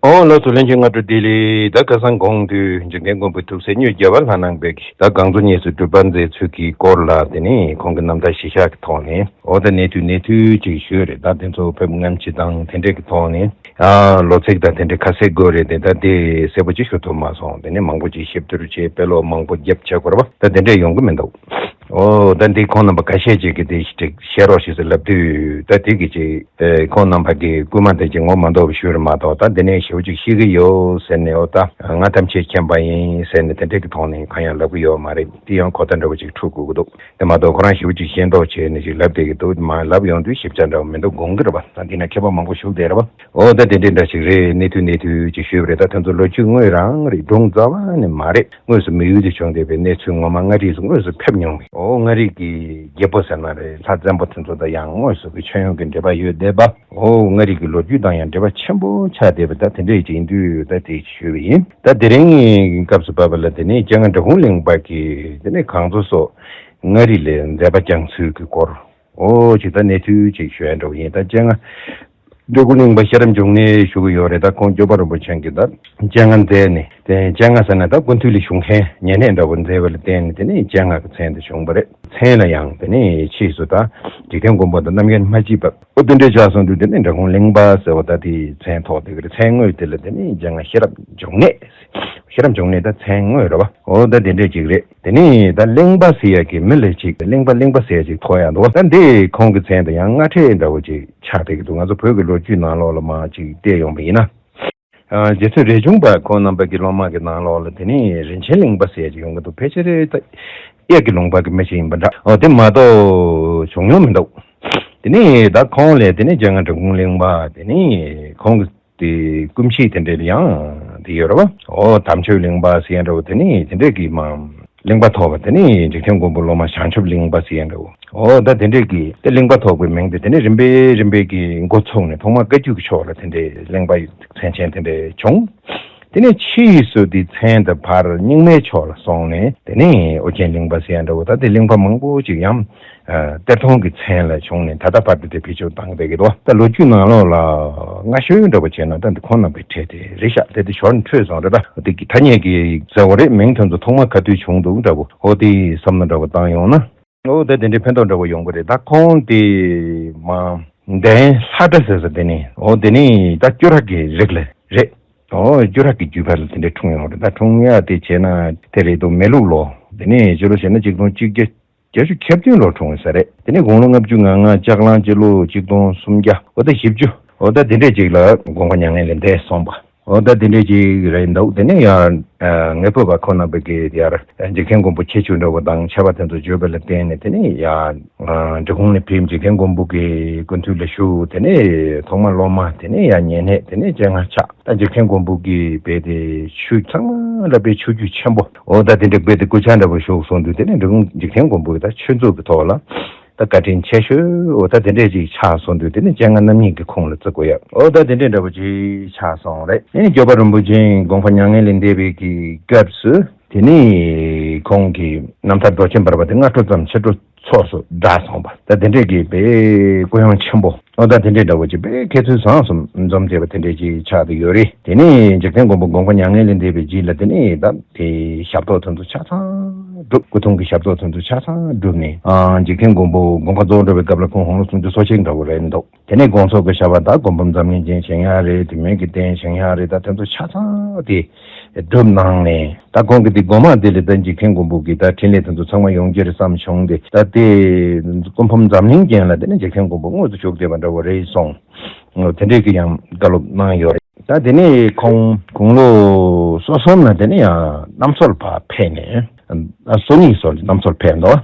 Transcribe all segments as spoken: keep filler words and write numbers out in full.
ཨོ་ལགས་སོ། ལྷན་རྒྱས་སྔ་དྲོ་བདེ་ལེགས། ད་ཁ་སང་གོང་དུ་འཇིག་རྟེན་མགོན་པོའི་ཐུགས་སྲས་གཉོས་རྒྱལ་བ་ལྷ་ནང་པའི་གི་ད་གང་ཚོ་གཉིས་སུ་སྒྲུབ་པ་མཛད་ཚུལ་གྱི་སྐོར་ལ་དེ་ནས་ཁོང་གི་རྣམ་ཐར་གཞི་བཞག་གི་ཐོག་ནས་ཨོ་ད་གནས་ཚུལ་གནས་ཚུལ་ཅིག་ཞུས་རེད། ད་དེ་ཚོ་ཕེབས་སྔ་ཕྱི་དང་དེ་འདྲས་ཀྱི་ཐོག་ནས་ཨ་ལོ་ཚིགས་དང་དེ་འདྲས་ཁ་གསལ་དགོས་རེད་དེ། ད་དེ་གསལ་པོ་ཅིག་ཞུ་ཐུབ་མ་སོང་། དེ་ནས་མང་པོ་ཅིག་ཞིབ་བསྡུར་བྱས་དཔེ་ཀློག་མང་པོ་བརྒྱབ་བྱས་དགོས་རེད་པ། ད་དེ་འདྲས་ཡོང་གི་མི་འདུག་ཨོ་ད་འདི་ཁོང་རྣམ་པ་ཁ་ཤས་ཅིག་གིས་དེ་ཅིག་བཤད་རོགས་ཞེས་ལབ་དུས། ད་དེ་གི་ཅིག་ཨེ་ཁོང་རྣམ་པ་གི་སྐུལ་མ་དེ་ཅིག་ངོ་མ་འདོགས་པ་ཞུ་རེད་མ་གཏོགས། ད་འདི་ནས་ཞེ་པོ་ཅིག་ཤེས་ཀྱི་ཡོད་ཟེར་ནས། ཨོ་ད་ང་ཐམས་ཅད་མཁྱེན་པ་ཡིན་ཟེར་ནས་དེ་འདྲས་ཀྱི་ཐོག་ནས་གང་ཡང་ལབ་ཀྱི་ཡོད་མ་རེད། དེ་ཡང་གོ་བརྡ་འདྲ་བོ་ཅིག་འཕྲོད་དགོས་ཀྱི་འདུག་དེ་མ་གཏོགས་ཁོ་རང་ཞེ་པོ་ཅིག་ཤེས་མདོག་བྱས་ནས་ཅིག་ལབ་བསྡད་ཀྱི་འདུག་མ་ལབ་ཡོང་དུས་ཞིབ་ཆ་འདྲ་བོ་མི་འདུག་དགོངས་ཀྱི་རེད་པ། ད་འདི་ན་མཁས་པ་མང་པོ་བཞུགས་བསྡད་རེད་པ། ཨོ་ད་དེ་འདྲའི་འདྲ་ཞིག་རེད། གནས་ཚུལ་གནས་ཚུལ་ཅིག་ཞུས་པ་རེད། ད་དེ་ཚོ་ལོ་རྒྱུས་དངོས་རང་རེད། སྒྲུང་རྩ་བ་ནས་མ་རེད། དངོས་སུ་མི་ཡུལ་དུ་བྱུང་བསྡད་པའི་གནས་ཚུལ་ངོ་མ་མངའ་རིས་སུ་དངོས་སུ་ཕེབས་མྱོང་བའི། ཨོ་མངའ་རིས་ཀྱི་རྒྱལ་པོ་ཟེར་ན་རེད། ལྷ་བཙན་པོ་དེ་ཚོ་དང་ཡང་དངོས་སུ་གི་མཆོད་ཡོན་གྱི་འབྲེལ་བ་ཡོད་བསྡད་པ། ཨོ་མངའ་རིས་ཀྱི་ལོ་རྒྱུས་དང་ཡང་འབྲེལ་བ་ཆེན་པོ་ཆགས་བསྡད་པ། ད་དེ་འདྲས་ཅིག་ཡིན་དུས་ད་དེ་ཞུས་པ་ཡིན། ད་དེ་རིང་གི་སྐབས་སུ་བབས་པ་ལ་དེ་ནས་སྤྱན་སྔ་འབྲི་གུང་གླིང་པ་གིས་དེ་ནས་གངས་མཚོ་སོགས་མངའ་རིས་ལ་མཛད་པ་བསྐྱངས་ཚུལ་གྱི་སྐོར། ཨོ་ཅིག་ད་གནས་ཚུལ་ཅིག་ཞུ་ཡ་འདྲ་བོ་ཡིན། ད་སྤྱན་སྔ་འབྲི་གུང་གླིང་པ་ཤེས་རབ་འབྱུང་གནས་ཞུ་གི་ཡོད་རེད། ད་ཁོང་སྐྱོབ་པ་རིན་པོ་ཆེ་གིས་ད་སྤྱན་སྔ་མཛད་ནས། དེ་སྤྱན་སྔ་ཟེར་ན་ད་སྐུ་མདུན་ལ་བཞུགས་མཁན་ཉེ་གནས་འདྲ་བོ་མཛད་པ་ལ་བརྟེན་ནས་དེ་ནས་སྤྱན་སྔ་གི་མཚན་དེ་བྱུང་བ་རེད། མཚན་ལ་ཡང་དེ་ནས་ཕྱིས་སུ་ད་འཇིག་རྟེན་མགོན་པོ་དང་རྣམ་གཡེང་མ་མཆིས་པ། ཨོ་དེ་འདྲས་ཆགས་སོང་དུས་དེ་ནས་འབྲི་གུང་གླིང་པ་ཟེར་བ་ད་དེའི་མཚན་ཐོགས་བསྡད་ཀྱི་རེད། མཚན་དངོས་དེ་ལ་དེ་ནས་སྤྱན་སྔ་ཤེས་རབ་འབྱུང་གནས། ཤེས་རབ་འབྱུང་གནས་ད་མཚན་དངོས་རེད་པ། ཨོ་ད་དེ་འདྲས་ཅིག་རེད། དེ་ནས་ད་གླིང་པ་ཟེར་ཡ་གི་མི་ལ་ཅིག་གླིང་པ་གླིང་པ་ཟེར་ཡ་ཅིག་ཐོགས་ཡ་འདུག་ད་འདི་ཁོང་གི་མཚན་དང་ཡང་སྔ་ཕྲད་འདྲ་བོ་ཅིག་ཆགས་བསྡད་ཀྱི་འདུག་ང་ཚོ་བོད་ཀྱི་ལོ་རྒྱུས་ནང་ལོགས་ལ་མར་ཅིག་བལྟས་ཡོང་བ་ཡིན་ན། ཨ་རྗེ་བཙུན་རས་ཆུང་པ་ཁོང་རྣམ་པ་གི་སློབ་མ་གི་ནང་ལོགས་ལ་དེ་ནས་རིན་ཆེན་གླིང་པ་ཟེར་ཡ་ཅིག་ཡོང་གི་འདུག་ཕལ་ཆེར་ད་གཡས་ཀྱི་ལུང་པ་གི་མི་ཞིག་ཡིན་པ་འདྲ། ཨོ་དེ་མ་གཏོགས་བྱུང་མྱོང་མི་འདུག་དེ་ནས་ད་ཁོང་ལ་དེ་ནས་སྤྱན་སྔ་འབྲི་གུང་གླིང་པ་དེ་ནས་ཁོང་གི་དེ་སྐུ་མཆེད་དེ་འདྲས་ཡང་དེ་ཡོད་རེད་པ། ཨོ་དམ་ཆོས་གླིང་པ་ཟེར་ཡ་འདྲ་བོ་དེ་ནས་དེ་འདྲས་ཀྱི་མ་གླིང་པ་ཐོགས་པ་དེ་ནས་འཇིག་རྟེན་མགོན་པོ་སློབ་མ་བྱང་ཆུབ་གླིང་པ་ཟེར་ཡ་འདྲ་བོ། ཨོ་ད་དེ་འདྲས་ཀྱི་དེ་གླིང་པ་ཐོགས་པའི་མིང་དེ་དེ་ནས་རིམ་པས་རིམ་པས་ཀྱི་འགོ་ཚུགས་ནས་ཐོག་མར་བཀའ་བརྒྱུད་ཀྱི་ཕྱོགས་ལ་དེ་འདྲས་གླིང་པ་མཚན་ཅན་དེ་འདྲས་བྱུང་། དེ་ནས་ཕྱིས་སུ་དེ་མཚན་དེ་ཕར་རྙིང་མའི་ཕྱོགས་ལ་སོང་ནས་དེ་ནས་ཨོ་རྒྱན་གླིང་པ་ཟེར་ཡ་འདྲ་བོ། ད་དེ་གླིང་པ་མང་པོ་ཅིག་ཡང་། ཨ་གཏེར་སྟོན་གྱི་མཚན་ལ་བྱུང་ནས་ད་ལྟ་བར་དུ་དེ་བེད་སྤྱོད་བཏང་བསྡད་ཀྱི་འདུག་ད་ལོ་རྒྱུས་ནང་ལོགས་ལ་སྔ་ཤོས་འདྲ་པོ་བྱས་ན་ད་འདི་ཁོང་རྣམ་པའི་གྲས་དེ་རེད་ཤག་དེ་དེ་ཞོར་ནས་འཕྲོས་སོང་རེད། ད་དེ་གི་ཐ་སྙད་ཀྱི་ཟེར་བ་རེད། མིང་དེ་ཚོ་ཐོག་མ་ག་དུས་བྱུང་འདུག་འདྲ་པོ། ཨོ་དེ་བསམ་བློ་འདྲ་པོ་བཏང་ཡོང་ན། ཨོ་དེ་དེ་འདྲའི་ཕན་ཐོགས་འདྲ་པོ་ཡོང་གི་རེད། ད་ཁོང་དེ་མ་འདན་ལྷ་གྲྭ་ཟེར་ས་དེ་ནི། ཨོ་དེ་ནི་ད་སྐྱུ་ར་གི་རིགས་ལ་རེད། ཨོ་སྐྱུ་ར་གི་རྒྱུད་པ་ལ་དེ་འདྲའི་འཁྲུངས་ཡོང་རེད། ད་འཁྲུངས་ཡ་དེ་བྱས་ན་དེ་རེད་འདུག་མེ་ལུག་ལོ། དེ་ནས་ཕྱི་ལོ་བྱས་ན་གཅིག་སྟོང་གཅིག་བརྒྱ་བརྒྱད་ཅུ་གྱ་བདུན་ལོར་འཁྲུངས་ཡོད་ས་རེད། དེ་ནས་དགུང་ལོ་ལྔ་བཅུ་ང་ལྔ་ལྕགས་གླང་སྤྱི་ལོ་གཅིག་སྟོང་སུམ་བརྒྱ། འོ་ད་བཞི་བཅུ། འོ་ད་དེ་འདྲས་ཅིག་ལ་དགོངས་པ་མྱ་ངན་ལས་འདས་སོང་བ། འོ་ད་དེ་འདྲས་ཅིག་རེད་འདུག་དེ་ནས་ཡར་ངེས་པོ་བ་ཁོ་ན་བུ་གི་ཡར་འཇིག་རྟེན་མགོན་པོ་ཁྱད་ཆོས་འདྲ་བོ་དང་ཆེ་བ་དེ་ཚོ་བརྗོད་པ་ལ་བརྟེན་ནས། དེ་ནས་ཡར་འབྲི་གུང་ནས་ཕེབས་འཇིག་རྟེན་མགོན་པོ་གི་སྐུ་མདུན་ལ་བཞུགས། དེ་ནས་ཐོག་མར་སློབ་མ། དེ་ནས་ཡར་ཉེ་གནས། དེ་ནས་སྤྱན་སྔ་ཆགས། ད་འཇིག་རྟེན་མགོན་པོ་གིས་བོད་དེ་ཆོས་ཚང་མ་ལ་བོད་ཆོས་བརྒྱུད་ཆེན་པོ། འོ་ད་དེ་འདྲ་བོད་དེ་སྐུ་ཕྱྭ་འདྲ་བོ་བཞུགས་སོང་དུས། དེ་ནས་འབྲི་གུང་འཇིག་རྟེན་མགོན་པོ་གིས་ད་ཆོས་མཛད་ཀྱི་ཐོག་ལ་ད་བཀའ་དྲིན་ཆེ་ཤོས། འོ་ད་དེ་འདྲས་ཅིག་ཆགས་སོང་དུས། དེ་ནས་སྤྱན་སྔ་རྣམ་གཉིས་ཀྱི་ཁོངས་ལ་བརྩི་དགོས་ཡ། འོ་ད་དེ་འདྲས་འདྲ་བོ་ཅིག་ཆགས་སོང་རེད། དེ་ནས་སྐྱོབ་པ་རིན་པོ་ཆེ་དགོངས་པ་མྱ་ངན་ལས་འདས་པའི་གི་སྐབས་སུ། དེ་ནས་ཁོང་གི་རྣམ་ཐར་རྡོ་རྗེ་འབར་བ་དེ་སྔ་དྲོ་ཙམ་ཕྱི་དྲོ་ཚོགས་སུ་བསྒྲགས་སོང་བ། ད་དེ་འདྲས་ཀྱི་དཔེ་སྐུ་ཡོན་ཆེན་པོ། ཨོ་ད་དེ་འདྲས་འདྲ་བོ་ཅིག་དཔེ་མཁས་བཙུན་བཟང་གསུམ་འཛོམས་བསྡད་པ་དེ་འདྲས་ཅིག་ཆགས་བསྡད་ཡོད་རེད། དེ་ནས་འཇིག་རྟེན་མགོན་པོ་དགོངས་པ་མྱ་ངན་ལས་འདས་པའི་རྗེས་ལ། དེ་ནས་ད་དེ་ཞབས་ཏོག་དེ་ཚོ་ཆ་ཚང་བསྒྲུབས། སྐུ་གདུང་གི་ཞབས་ཏོག་དེ་ཚོ་ཆ་ཚང་བསྒྲུབས་ནས། ཨ་འཇིག་རྟེན་མགོན་པོ་དགོངས་པ་རྫོགས་འགྲོ་བའི་སྐབས་ལ་ཁོང་དགུང་ལོ་སུམ་ཅུ་སོ་གཅིག་འདྲ་བོ་རེད་འདུག་དེ་ནས་དགོངས་རྫོགས་ཀྱི་ཞབས་པ་ད་སྒོམ་པ་འཛམ་གླིང་ཅན་བཞེངས་ཡ་རེད། དེ་མིན་གྱི་རྟེན་བཞེངས་ཡ་རེད། ད་དེ་ཚོ་ཆ་ཚང་དེ་སྒྲུབ་གནང་ནས། ད་ཁོང་གི་དེ་སྒོ་མང་དེ་ལས་ད་འཇིག་རྟེན་མགོན་པོ་གི་ད་འཕྲིན་ལས་དེ་ཚོ་ཚང་མ་ཡོང་རྒྱུ་རེད་བསམ་བྱུང་སྟེ། ད་དེ་སྐུ་ཕུང་འཛམ་གླིང་རྒྱན་ལ་དེ་ནས་འཇིག་རྟེན་མགོན་པོ་དངོས་སུ་བཞུགས་བསྡད་པ་འདྲ་བོ་རེད་གསུངས། དེ་འདྲས་ཀྱི་ཡང་བཀའ་སློབ་གནང་ཡོད་རེད། ད་དེ་ནས་ཁོང་དགུང་ལོ་སོ་གསུམ་ལ་དེ་ནས་ཡང་གནམ་མཚོ་ལ་ཕར་ཕེབས་ནས། སོ་གཉིས་སོ་གནམ་མཚོ་ལ་ཕེབས་འདུག་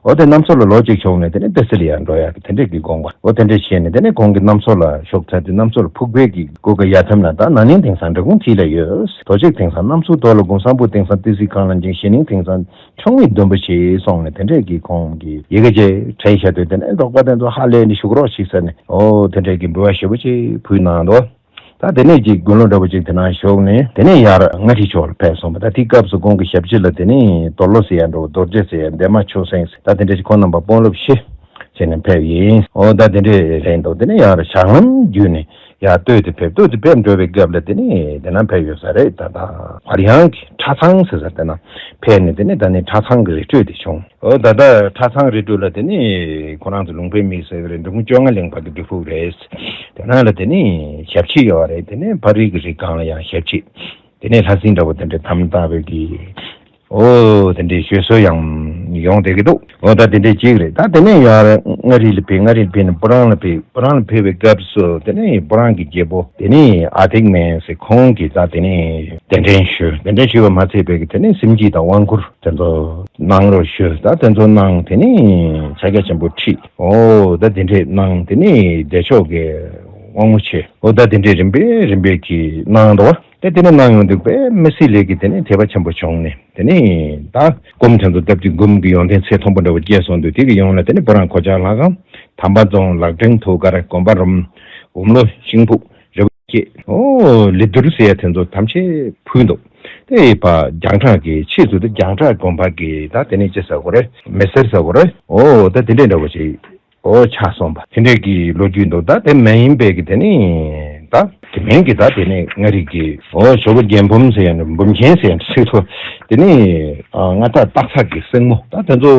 འོ་དེ་གནམ་མཚོ་ལ་ལོ་གཅིག་བཞུགས་ནས། དེ་ནས་ཏི་སེ་ལ་ཡར་འགྲོ་ཡག་གི་དེ་འདྲས་ཀྱི་དགོངས་པ། འོ་དེ་འདྲས་བྱས་ནས་དེ་ནས་ཁོང་གིས་གནམ་མཚོ་ལ་བཞུགས་ཚར་དུས། གནམ་མཚོ་ལ་ཕུག་པའི་གི་སྐུ་ག་ཡ་ཐམ་ན། ད་ན་ནིང་དེང་སང་འབྲི་གུང་མཐིལ་ལ་ཡོད། རྡོ་གཅིག་དེང་སང་གནམ་མཚོ་རྡོ་ལ་འགུམ། སམ་བྷོ་ཊ་དེང་སང་ཏི་སེའི་སྒང་ལ་འགྱིང་། གཞེས་ནིང་དེང་སང་ཆུ་མིག་ལྡུམ་པོ་ཆེ་གསུངས་ནས། དེ་འདྲས་ཀྱི་ཁོང་གིས་ཡི་གེ་བརྒྱད་བྲིས་བཞག་དུས། དེ་ནས་རོགས་པ་དེ་ཚོ་ཧ་ལས་ནས་བཞུགས་རོགས་ཞིག་ཟེར་ནས། འོ་དེ་འདྲས་ཀྱི་འབུལ་བ་ཞེ་པོ་ཅིག་ཕུལ་གནང་འདུག་ད་དེ་ནས་ཅིག་དགུང་ལོ་འདྲ་བོ་ཅིག་དེ་ན་བཞུགས་ནས། དེ་ནས་ཡར་མངའ་ཁྲི་ཕྱོགས་ལ་ཕེབས་སོང་བ། ད་དེའི་སྐབས་སུ་ཁོང་གི་ཞབས་ཕྱི་ལ་དེ་ནས་དོར་ལོ་ཟེར་ཡ་འདྲ་བོ། རྡོ་རྗེ་ཟེར་ཡ། འདན་མ་ཆོས་སེང་ཟེར། ད་དེ་འདྲ་ཞིག་ཁོང་རྣམ་པ་དཔོན་སློབ་བཞི། དེ་ནས་ཕེབས་ཡིན། འོ་ད་དེ་འདྲས་རེད་འདུག་དེ་ནས་ཡར་ཞང་ལམ་བརྒྱུད་ནས་ཡར་སྟོད་དུ་ཕེབས། སྟོད་དུ་ཕེབས་འགྲོ་བའི་སྐབས་ལ་དེ་ནས་དེ་ན་ཕེབས་ཡོད་ས་རེད། ད་ད་བར་ཡང་གི་ཁྲ་ཚང་ཟེར་ས་དེ་ན་ཕེབས་ནས་དེ་ནས་ད་ནི་ཁྲ་ཚང་གི་རི་ཁྲོད་དེ་བྱུང་། འོ་ད་ལྟ་ཁྲ་ཚང་རི་ཁྲོད་ལ་དེ་ནས་ཁོ་རང་ཚོ་ལུང་པའི་མི་ཟེར་གི་རེད། འབྲི་གུང་བཅོ་ལྔ་གླིང་པ་གི་སྒྲུབ་ཕུག་རེད། དེ་ནང་ལ་དེ་ནས་ཞབས་ཕྱི་ཡོད་རེད། དེ་ནས་ཕ་རི་གི་རི་སྒང་ལ་ཡང་ཞབས་ཕྱི། དེ་ནས་ལྷ་སྲིན་འདྲ་བོ་དེ་འདྲའི་དམ་བཏགས་པའི་གི། འོ་དེ་འདྲའི་ཞུ་སྲོལ་ཡང་ཡོང་བསྡད་ཀྱི་འདུག་འོ་ད་དེ་འདྲའི་གཅིག་རེད། ད་དེ་ནས་ཡར་མངའ་རིས་ལ་ཕེབས། མངའ་རིས་ལ་ཕེབས་ནས་སྤུ་རང་ལ་ཕེབས། སྤུ་རང་ལ་ཕེབས་པའི་སྐབས་སུ་དེ་ནས་སྤུ་རང་གི་རྒྱལ་པོ་དེ་ནས་ཨ་ཏིག་མེན་ཟེར་ཁོང་གིས་ད་དེ་ནས་གདན་འདྲེན་ཞུས། གདན་འདྲེན་ཞུས་པ་མ་ཚད་པའི་གི་དེ་ནས་སེམས་བསྐྱེད་དང་དབང་བསྐུར་དེ་ཚོ་གནང་རོགས་ཞུས། ད་དེ་ཚོ་གནང་། དེ་ནས་ཕྱག་རྒྱ་ཆེན་པོ་ཁྲིད། འོ་ད་དེ་འདྲས་གནང་། དེ་ནས་བདེ་མཆོག་གི་དབང་མོ་ཆེ། འོ་ད་དེ་འདྲས་རིམ་པས་རིམ་པས་ཀྱིས་གནང་འདུག་བ། དེ་དེ་ནས་གནང་ཡོང་དུས་དཔེ་མི་སྲིད་ལས་ཀྱི་དེ་ནས་དད་པ་ཆེན་པོ་བྱུང་ནས། དེ་ནས་ད་སྒོམ་དེ་ཚོ་བཏབ་དུས་སྒོམ་གྱི་ཡོན་ཏན་ཚད་མཐོན་པོ་འདྲ་བོ་སྐྱེས་སོང་དུས། དེ་གི་ཡོང་ལ་དེ་ནས་སྤུ་རང་གོ་ཆ་ལྷ་ཁང་། དམ་པ་རྫོང་། ལག་ཕྲེང་ཐུགས་ཀར། དགོན་པ་རུམ། འོམ་ལོ་ཤིང་ཕུག་རི་བོ་སྐྱེས། འོ་ལི་དུར་ཟེར་ཡ་དེ་ཚོ་ཐམས་ཅད་ཕུལ་འདུག་དེ་ཡི་བར་རྒྱང་གྲགས་ཀྱི་ཕྱིས་སུ་དེ་རྒྱང་གྲགས་དགོན་པ་གི་ད་དེ་ནས་ཅི་ཟེར་དགོས་རེད། མི་སེར་ཟེར་དགོས་རེད། འོ་ད་དེ་འདྲས་འདྲ་བོ་ཞིག་འོ་ཆགས་སོང་བ། དེ་འདྲས་ཀྱི་ལོ་རྒྱུས་འདུག་ད་དེ་མ་ཡིན་པའི་གི་དེ་ནས་ད་དེ་མིན་གྱི་ད་དེ་ནས་མངའ་རིས་ཀྱི་འོ་ཇོ་བོ་རྒྱལ་འབུམ་ཟེར་ཡ་ནི་འབུམ་ཆེན་ཟེར་ཡ་ནི་ཚིག་ཐོ། དེ་ནས་ཨ་མངའ་བདག་སྟག་ཚང་གི་སྲིང་མོ། ད་དེ་ཚོ་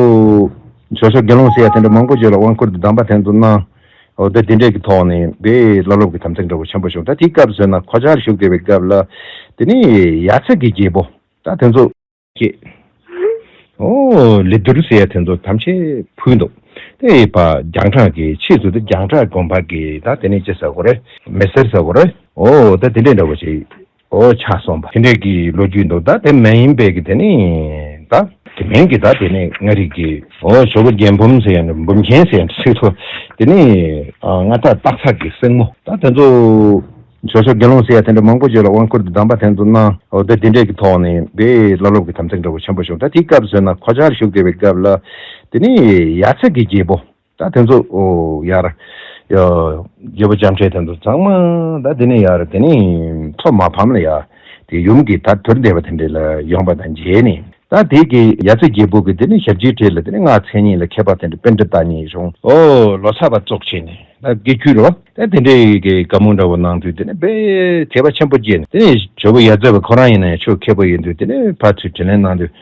ཇོ་ཇོ་དགེ་སློང་ཟེར་ཡ་དེ་འདྲ་མང་པོ་ཅིག་ལ་དབང་བསྐུར་དང་གདམས་པ་དེ་ཚོ་གནང་། འོ་ད་དེ་འདྲས་ཀྱི་ཐོག་ནས་དཔེ་བླ་སློབ་ཀྱི་དམ་ཚིག་འདྲ་བོ་ཆེན་པོ་བྱུང་། ད་དེའི་སྐབས་ཟེར་ན་ཁོ་ཆར་བཞུགས་བསྡད་པའི་སྐབས་ལ་དེ་ནས་ཡ་མཚན་གྱི་རྒྱལ་པོ་ད་དེ་ཚོ་སྐྱེས། འོ་ལི་དུར་ཟེར་ཡ་དེ་ཚོ་ཐམས་ཅད་ཕུལ་འདུག་དེ་ཡི་བར་རྒྱང་གྲགས་ཀྱི་ཕྱིས་སུ་དེ་རྒྱང་གྲགས་དགོན་པ་གི་ད་དེ་ནས་ཅི་ཟེར་དགོས་རེད། མི་སེར་ཟེར་དགོས་རེད། འོ་ད་དེ་འདྲས་འདྲ་བོ་ཞིག་འོ་ཆགས་སོང་བ། དེ་འདྲས་ཀྱི་ལོ་རྒྱུས་འདུག་ད་དེ་མ་ཡིན་པའི་གི་དེ་ནི་ད་དེ་མིན་གྱི་ད་དེ་ནས་མངའ་རིས་ཀྱི་འོ་ཇོ་བོ་རྒྱལ་འབུམ་ཟེར་ཡ་ནི་འབུམ་ཆེན་ཟེར་ཡ་ཚིག་ཐོ། དེ་ནས་ཨ་མངའ་བདག་སྟག་ཚང་གི་སྲིང་མོ། ད་དེ་ཚོ་ཇོ་ཇོ་དགེ་སློང་ཟེར་ཡ་དེ་འདྲ་མང་པོ་ཅིག་ལ་དབང་བསྐུར་དང་གདམས་པ་དེ་ཚོ་གནང་། འོ་ད་དེ་འདྲས་ཀྱི་ཐོག་ནས་དཔེ་བླ་སློབ་ཀྱི་དམ་ཚིག་འདྲ་བོ་ཆེན་པོ་བྱུང་། ད་དེའི་སྐབས་ཟེར་ན་ཁོ་ཆར་བཞུགས་བསྡད་པའི་སྐབས་ལ་དེ་ནས་ཡ་མཚན་གྱི་རྒྱལ་པོ། ད་དེ་ཚོ་ཨོ་ཡར་ཡ་རྒྱལ་པོ་ལྕམ་དྲལ་དེ་ཚོ་ཚང་མ་ད་དེ་ནས་ཡར་དེ་ནས་མཚོ་མ་ཕམ་ལ་ཡ་དེ་ཡུམ་གྱི་ད་དུར་འདེབས་པ་དེ་འདྲ་ལ་ཡོང་པ་དང་མཇལ་ནས། ད་དེ་གི་ཡ་མཚན་རྒྱལ་པོ་གི་དེ་ནས་ཞབས་ཕྱིའི་གྲས་ལ་དེ་ནས་སྔགས་མཚན་ཉིད་ལ་མཁས་པ་དེ་འདྲ་པཎྜི་ཏ་གཉིས་བྱུང་། ཨོ་ལོ་ཙཱ་བ་ཙོགས་བྱས་ནས་ད་དགེ་བཅུ་རེད་བ། ད་དེ་འདྲའི་གི་བཀའ་མོལ་འདྲ་བོ་གནང་དུས་དེ་ནས་དཔེ་དད་པ་ཆེན་པོ་སྐྱེས་ནས། དེ་ནས་ཇོ་བོ་ཡ་མཚན་པ་ཁོ་རང་ཡིན་ན་ཡང་ཆོས་མཁས་པོ་ཡིན་དུས་དེ་ནས་ཕར་ཚུར་དྲིས་ལན་གནང་དུས།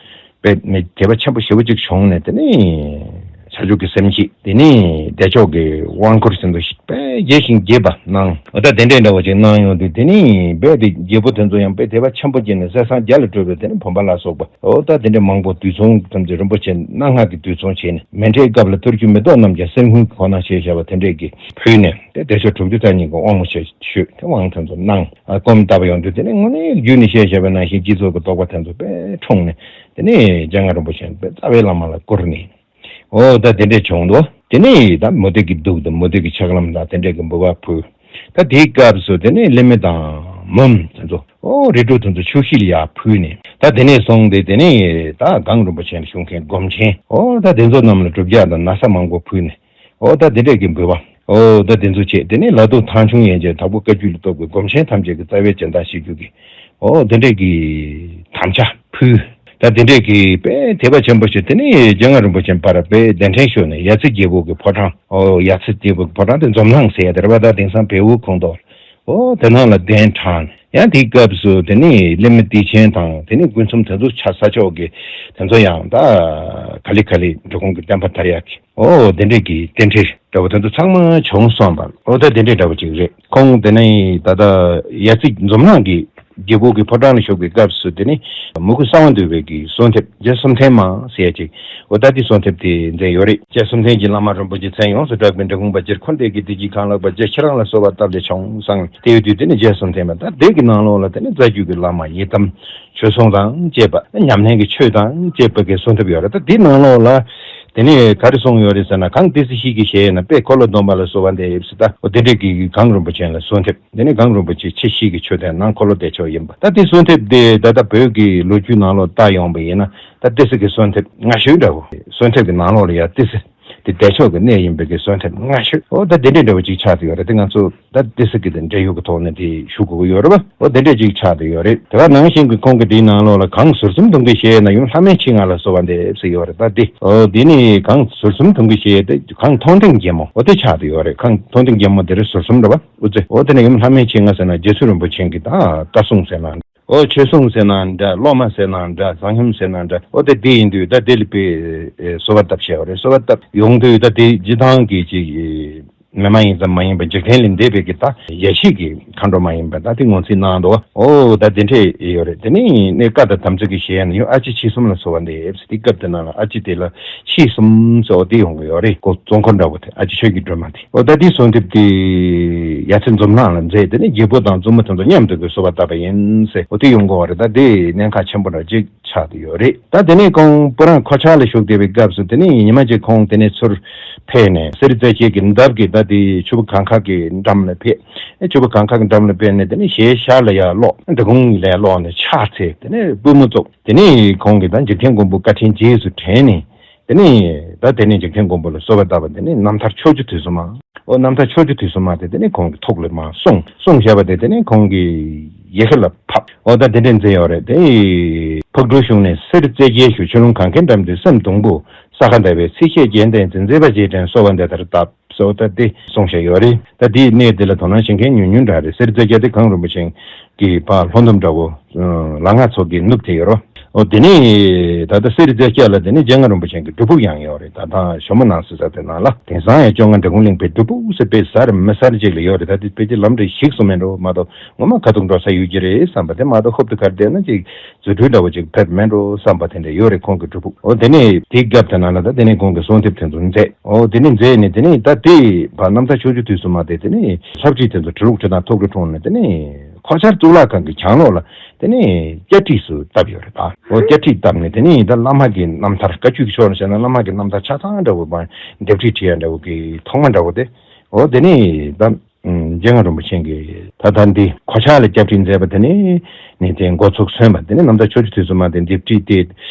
དཔེ་མི་དད་པ་ཆེན་པོ་ཞེ་པོ་ཅིག་བྱུང་ནས། དེ་ནས་བྱང་ཆུབ་ཀྱི་སེམས་བསྐྱེད། དེ་ནས་བདེ་མཆོག་གི་དབང་བསྐུར་ཟེར་འདུག་དཔེ་རྒྱས་ཤིང་རྒྱས་པ་གནང་། འོ་ད་དེ་འདྲའི་འདྲ་བོ་ཅིག་གནང་ཡོང་དུས། དེ་ནས་དཔེ་དེ་རྒྱལ་པོ་དེ་ཚོ་ཡང་དཔེ་དད་པ་ཆེན་པོ་སྐྱེས་ནས་གསེར་སྲང་བརྒྱ་ལ་སྤྲོད་པའི་དེ་ནས་བུམ་པ་ལ་སོགས་པ། འོ་ད་དེ་འདྲའི་མང་པོ་དུས་མཚུངས་ཙམ་གྱི་རིན་པོ་ཆེ་སྣ་ལྔ་གི་དུས་མཚུངས་བྱས་ནས། མཎྜལ་སྐབས་ལ་ཐུར་ཁྱུ་མེ་ཏོག་རྣམས་ཀྱང་གསེར་སྔོན་གྱི་ཁོག་ནང་བཞེས་བཞག་པ་དེ་འདྲས་ཀྱིས་ཕུལ་ནས། དེ་བདེ་མཆོག་དྲུག་ཅུ་རྩ་གཉིས་ཀྱི་དབང་མོ་ཆེ་ཞུས་ཏེ་དབང་དེ་ཚོ་གནང་། ཨ་སྒོམ་བཏབ་ཡོང་དུས་དེ་ནས་དངོས་གནས་རྒྱུད་ནས་བཤད་བཞག་པ་ནང་བཞིན་སྤྱི་ཚོགས་ཀྱི་རྟོགས་པ་དེ་ཚོ་དཔེ་འཁྲུངས་ནས། དེ་ནས་སྤྱན་སྔ་རིན་པོ་ཆེ་དཔེ་རྩ་བའི་བླ་མ་ལ་བསྐུར་ནས། འོ་ད་དེ་འདྲས་བྱུང་འདུག་དེ་ནས་ད་མུ་སྟེགས་ཀྱི་གདུགས་དང་མུ་སྟེགས་ཀྱི་ཕྱག་ལམ་དང་དེ་འདྲས་ཀྱི་འབུལ་བ་ཕུལ། ད་དེའི་སྐབས་སུ་དེ་ནས་གླེ་མི་དང་མུམ་དེ་ཚོ་ཨོ་རི་ཁྲོད་དེ་ཚོ་ཆོས་གཞིས་ལ་ཡར་ཕུལ་ནས། ད་དེ་ནས་བཟུང་སྟེ་དེ་ནས་ད་གངས་རིན་པོ་ཆེ་ལ་བཞུགས་མཁན་སྒོམ་ཆེན་ཨོ་ད་དེ་ཚོ་རྣམས་ལ་སྒྲུབ་རྒྱག་དང་ན་བཟའ་མང་པོ་ཕུལ་ནས། ཨོ་ད་དེ་འདྲས་ཀྱི་འབུལ་བ། ཨོ་ད་དེ་ཚོ་བྱས། དེ་ནས་ལ་དྭགས་ཐང་ཆུང་ཡན་ཆད་དྭགས་པོ་བཀའ་བརྒྱུད་ལ་གཏོགས་པའི་སྒོམ་ཆེན་ཐམས་ཅད་ཀྱི་རྩ་བའི་སྦྱིན་བདག་བྱེད་རྒྱུ་གི་ཨོ་དེ་འདྲས་ཀྱི་དམ་བཅའ་ཕུལ། ད་དེ་འདྲས་ཀྱི་དཔེ་དད་པ་ཆེན་པོ་ཞིག་དེ་ནས་སྤྱན་སྔ་རིན་པོ་ཆེ་ཕར་དཔེ་གདན་འདྲེན་ཞུས་ནས། ཡ་མཚན་རྒྱལ་པོ་གི་ཕོ་བྲང་། ཨོ་ཡ་མཚན་རྒྱལ་པོ་གི་ཕོ་བྲང་དེ་འཛོམས་ལྷང་ཟེར་ཡ་དེ་རེད་པ། ད་དེང་སང་བལ་པོའི་ཁོངས་གཏོགས། ཨོ་དེ་ནང་ལ་གདན་དྲངས་ནས། ཡང་དེའི་སྐབས་སུ་དེ་ནས་གླེ་མི་བདེ་ཆེན་དང་དེ་ནས་དགུ་ཚོམ་དེ་ཚོ་ཆ་ས་ཕྱོགས་ཀྱི་དེ་ཚོ་ཡང་ད་ག་ལེ་ག་ལེ་འབྲི་གུང་གི་བསྟན་པ་དར་ཡག་གི་ཨོ་དེ་འདྲས་ཀྱི་རྟེན་འབྲེལ་འདྲ་བོ་དེ་ཚོ་ཚང་མ་བྱུང་སོང་བ། ཨོ་ད་དེ་འདྲས་འདྲ་བོ་ཅིག་རེད། ཁོང་དེ་ནས་ད་ལྟ་ཡ་རྩེ་འཛོམས་ལྷང་གི་རྒྱལ་པོ་གི་ཕོ་བྲང་ལ་བཞུགས་པའི་སྐབས་སུ་དེ་ནས་མུ་གུ་གསང་བ་འདུས་པའི་གི་གསོལ་འདེབས་རྗེ་བཙུན་ཐེག་མ་ཟེར་ཡ་ཅིག་ཨོ་ད་དེ་གསོལ་འདེབས་དེ་མཛད་ཡོད་རེད། རྗེ་བཙུན་ཐེག་མ་གི་བླ་མ་རིན་པོ་ཆེ་མཚན་ཡོངས་སུ་གྲགས་པའི་འབྲི་གུང་པ་སྤྱིར་འཁོར་འདས་ཀྱི་བདེ་སྐྱིད་གང་ལགས་པ། རྗེ་ཁྱེད་རང་ལ་གསོལ་བ་བཏབ་སྟེ་བྱུང་གསུངས། དེ་ཡོད་དུས་དེ་ནས་རྗེ་བཙུན་ཐེག་མ་ད་དེ་གི་ནང་ལོགས་ལ་དེ་ནས་རྩ་རྒྱུད་ཀྱི་བླ་མ་ཡི་དམ་ཆོས་སྲུང་དང་བཅས་པ། ཉམས་ལེན་གྱི་ཆོས་དང་བཅས་པ་གི་གསོལ་འདེབས་ཡོད་རེད། ད་དེ་ནང་ལོགས་ལ་དེ་ནས་ག་རེ་གསུངས་ཡོད་རེད་ཟེར་ན། གང་ཏི་སེ་ཤེལ་གྱི་ཞལ་ཡིན་ན་དཔལ་འཁོར་ལོ་སྡོམ་པ་ལ་གསོལ་བ་འདེབས་ཟེར། ད་འོ་དེ་འདྲས་ཀྱི་གངས་རིན་པོ་ཆེ་ལ་གསོལ་འདེབས། དེ་ནས་གངས་རིན་པོ་ཆེ་ཕྱི་ཤེལ་གྱི་མཆོད་རྟེན་ནང་འཁོར་ལོ་བདེ་མཆོག་ཡིན་པ། ད་དེ་གསོལ་འདེབས་དེ་ད་ལྟ་བོད་ཀྱི་ལོ་རྒྱུས་ནང་ལོགས་བལྟ་ཡོང་བ་ཡིན་ན། ད་ཏི་སེ་གི་གསོལ་འདེབས་སྔ་ཤོས་འདྲ་བོ། གསོལ་འདེབས་ཀྱི་ནང་ལོགས་ལ་ཡ་ཏི་སེ་ དེ་བདེ་མཆོག་གི་གནས་ཡིན་པའི་གི་གསོལ་འདེབས་སྔ་ཤོས། འོ་ད་དེ་འདྲའི་འདྲ་བོ་ཅིག་ཆགས་ཏེ་ཡོད་རེད། དེ་ང་ཚོ་ད་ཏི་སི་གི་དེ་འབྲེལ་ཡོད་ཀྱི་ཐོག་ནས་དེ་ཞུ་དགོས་ཀྱི་ཡོད་རེད་པ། འོ་དེ་འདྲ་ཅིག་ཆགས་ཏེ་ཡོད་རེད། དེ་ག་ནང་བཞིན་གྱི་ཁོང་གི་དེའི་ནང་ལོགས་ལ་གང་ཟུར་གསུམ་གདུང་གི་གཞལ་ཡས་ན་ཡུམ་ལྷ་མོའི་ཆེད་མངགས་ལ་གསོལ་བ་འདེབས་ཟེར་ཡོད་རེད། ད་དེ་འོ་དེ་ནི་གང་ཟུར་གསུམ་གདུང་གི་གཞལ་ཡས་དེ་གང་མཐོང་ལྡན་རྒྱལ་མོ། འོ་དེ་ཆགས་ཏེ་ཡོད་རེད། གང་མཐོང་ལྡན་རྒྱལ་མོ་དེ་རེད། ཟུར་གསུམ་རེད་པ། དབུ་རྩེ། འོ་དེ་ནི་ཡུམ་ལྷ་མོའི་ཆེད་མངགས་ཟེར་ན་རྗེ་བཙུན་རིན་པོ་ཆེ་གི་ད་བཀའ་སྲུང་ཟེར་ན། འོ་ཆོས་སྲུང་ཟེར་ན་འདྲ། སློབ་མ་ཟེར་ན་འདྲ། བཟང་ཤོམ་ཟེར་ན་འདྲ། འོ་དེ་དེ་ཡིན་དུས་ད་དེ་ལ་དཔེ་གསོལ་བ་བཏབ་བྱས་པ་རེད། གསོལ་བ་བཏབ་ཡོང་དུས་ད་དེ་སྤྱིར་བཏང་གི་ཅིག་མི་མ་ཡིན་ཙམ་མ་ཡིན་པ་འཇིག་རྟེན་ལས་འདས་པའི་གི་ད་ཡེ་ཤེས་ཀྱི་མཁའ་འགྲོ་མ་ཡིན་པ་ད་དེ་ངོ་མཚར་གནང་འདུག། འོ་ད་དེ་འདྲས་ཡོད་རེད། དེ་ནས་ནས་བཀའ་དང་དམ་ཚིག་གི་གཞལ་ཡས་ན་ཡུམ་ཨ་ལྕེ་མཆེད་གསུམ་ལ་གསོལ་བ་འདེབས་ཟེར། དེ་སྐབས་དེ་ནང་ལ་ཨ་ལྕེ་དེ་ལ་མཆེད་གསུམ་ཟེར་བ་དེ་ཡོང་གི་ཡོད་རེད། ཁོ་གཙོ་འཁོར་འདྲ་བོ་དེ་ཨ་ལྕེ་ཆོས་ཀྱི་སྒྲོན་མ་དེ། འོ་ད་དེའི་གསོལ་འདེབས་དེ་ཡ་མཚན་འཛོམས་སྣང་ལ་མཛད། དེ་ནས་རྒྱལ་པོ་དང་བཙུན་མོ་དེ་ཚོ་མཉམ་དུ་གི་གསོལ་བ་བཏབ་པ་ཡིན་ཟེར། འོ་དེ་ཡོང་གི་ཡོད་རེད། ད་དེ་གནད་འགག་ཆེན་པོ་འདྲ་ཅིག་ཆགས་ཏེ་ཡོད་རེད། ད་དེ་ནས་ཁོང་སྤུ་རང་ཁོ་ཆག་ལ་བཞུགས་བསྡད་པའི་སྐབས་སུ་དེ་ནས་ཉི་མ་གཅིག་ཁོང་དེ་ནས་ཚུར་ཕེབས་ནས་གསེར་རྩེ་རྒྱལ་གྱི་འདབས་ཀྱི་ད་དེ་ཆུ་བོ་གངས་དཀར་གྱི་འགྲམ་ལ་ཕེབས། ཨེ་ཆུ་བོ་གངས་དཀར་གྱི་འགྲམ་ལ་ཕེབས་ནས་དེ་ནས་ཞལ་ཤར་ལ་ཡར་ལོག། འབྲི་གུང་ལ་ཡར་ལོག་ནས་ཕྱག་འཚལ། དེ་ནས་པུས་མོ་བཙུགས། དེ་ནས་ཁོང་གིས་ད་འཇིག་རྟེན་མགོན་པོ་བཀའ་དྲིན་རྗེས་སུ་དྲན་ནས། དེ་ནས་ད་དེ་ནས་འཇིག་རྟེན་མགོན་པོ་ལ་གསོལ་བ་བཏབ་པ། དེ་ནས་རྣམ་ཐར་ཕྱོགས་བཅུ་དུས་གསུམ་མ། ཨོ་རྣམ་ཐར་ཕྱོགས་བཅུ་དུས་གསུམ་མ་དེ་དེ་ནས་ཁོང་གི་ཐུགས་ལ་མར་གསུངས། གསུངས་བཞག་པ་དེ་དེ་ནས་ཁོང་གི་ཡི་གེ་ལ་ཕབ། ཨོ་ད་དེ་འདྲས་མཛད་ཡོད་རེད། དེ་ཕག་གྲུ་གཞུང་ནས་གསེར་རྩེ་རྒྱལ་བཞུགས། ཆུ་ཀླུང་གངས་ཀྱི་འགྲམ་དུ་སེམས་གདུང་པོ། ས་ག་ཟླ་བའི་ཚེས་ཤས་རྒྱལ་བསྟན་འཛིན་མཛད་པ་རྗེས་དྲན་གསོལ་བ་འདེབས་མཐར་བཏབ། སོ་ད་དེ་གསུངས་བཞག་ཡོད་རེད། ད་དེའི་གནས་དེ་ལ་དོ་སྣང་བྱེད་མཁན་ཉུང་ཉུང་འདྲ་རེད། གསེར་རྩེ་རྒྱལ་དེ་གངས་རིན་པོ་ཆེ་གི་ཕ་ལྷོ་འདབས་འདྲ་བོ། ལ་ང་ཚོ་གི་ནུབ་དེ་ཡོད་རོ། ཨོ་དེ་ནས་ད་ལྟ་གསེར་རྩེ་རྒྱལ་ལ་དེ་ནས་རྗེ་ལྔ་རིན་པོ་ཆེ་གི་སྒྲུབ་ཕུག་ཡང་ཡོད་རེད། ད་ཐང་ཞོ་མོ་ནང་སྲིད་ས་དེ་ནང་ལ། དེང་སང་ཡང་བཅོ་ལྔ་འབྲི་གུང་གླིང་པའི་སྒྲུབ་ཕུག་ཟེར་དཔེ་གསར་མི་གསར་ཅིག་ལ་ཡོད་རེད། ད་དེ་དཔེ་ཅིག་ལམ་འདྲ་ཞིག་སུ་མེད་འགྲོ་མ་གཏོགས་ངོ་མ་ཁ་ཐུག་འགྲོ་ས་ཡོད་ཀྱི་རེད་བསམ་པ་དེ་མ་གཏོགས། ཧོབ་ཏེ་གར་བསྡད་ན་ཅིག་རྫུ་འཕྲུལ་འདྲ་བོ་ཅིག་ཕེབས་མེད་འགྲོ་བསམ་པ་དེ་འདྲ་ཡོད་རེད། ཁོང་གི་སྒྲུབ་ཕུག། འོ་དེ་ནས་དེའི་སྐབས་དེ་ནང་ལ་ད་དེ་ནས་ཁོང་གི་གསོལ་འདེབས་དེ་ཚོ་མཛད། འོ་དེ་ནས་མཛད་ནས་དེ་ནས་ད་དེ་བར་རྣམ་ཐར་ཕྱོགས་བཅུ་དུས་གསུམ་མ་དེ་དེ་ནས་ལྷ་བྲིས་དེ་ཚོ་བྲི་ལུགས་བྲིས་སྟངས་ཐོག་ཏུ་འཁྲུངས་ནས་དེ་ནས་ཁོ་ཆར་གཙུག་ལག་ཁང་གི་གྱང་ལོགས་ལ་དེ་ནས་སྐྱ་བྲིས་སུ་བཏབ་ཡོད་རེད་ད། འོ་སྐྱ་བྲིས་བཏབ་ནས་དེ་ནས་ད་བླ་མ་གི་རྣམ་ཐར་བཀའ་བརྒྱུད་ཀྱི་ཕྱོགས་ནས་བཤད་ན་བླ་མ་གི་རྣམ་ཐར་ཆ་ཚང་འདྲ་བོ་མ་ལྡེབས་བྲིས་བྲིས་ཡ་འདྲ་བོ་གི་ཐོག་མ་འདྲ་བོ་དེ། འོ་དེ་ནས་ད། ཨུམ། རྗེ་ལྔ་རིན་པོ་ཆེ་གིས་ད་ལྟ་འདི་ཁོ་ཆ་ལ་སྐྱ་བྲིས་མཛད་པ་དེ་ནས་ནས་དེ་འགོ་ཚུགས་སོན་པ། དེ་ནས་རྣམ་ཐར་ཕྱོགས་བཅུ་དུས་གསུམ་མ་དེ་ལྡེབས་བྲིས་ཏེ་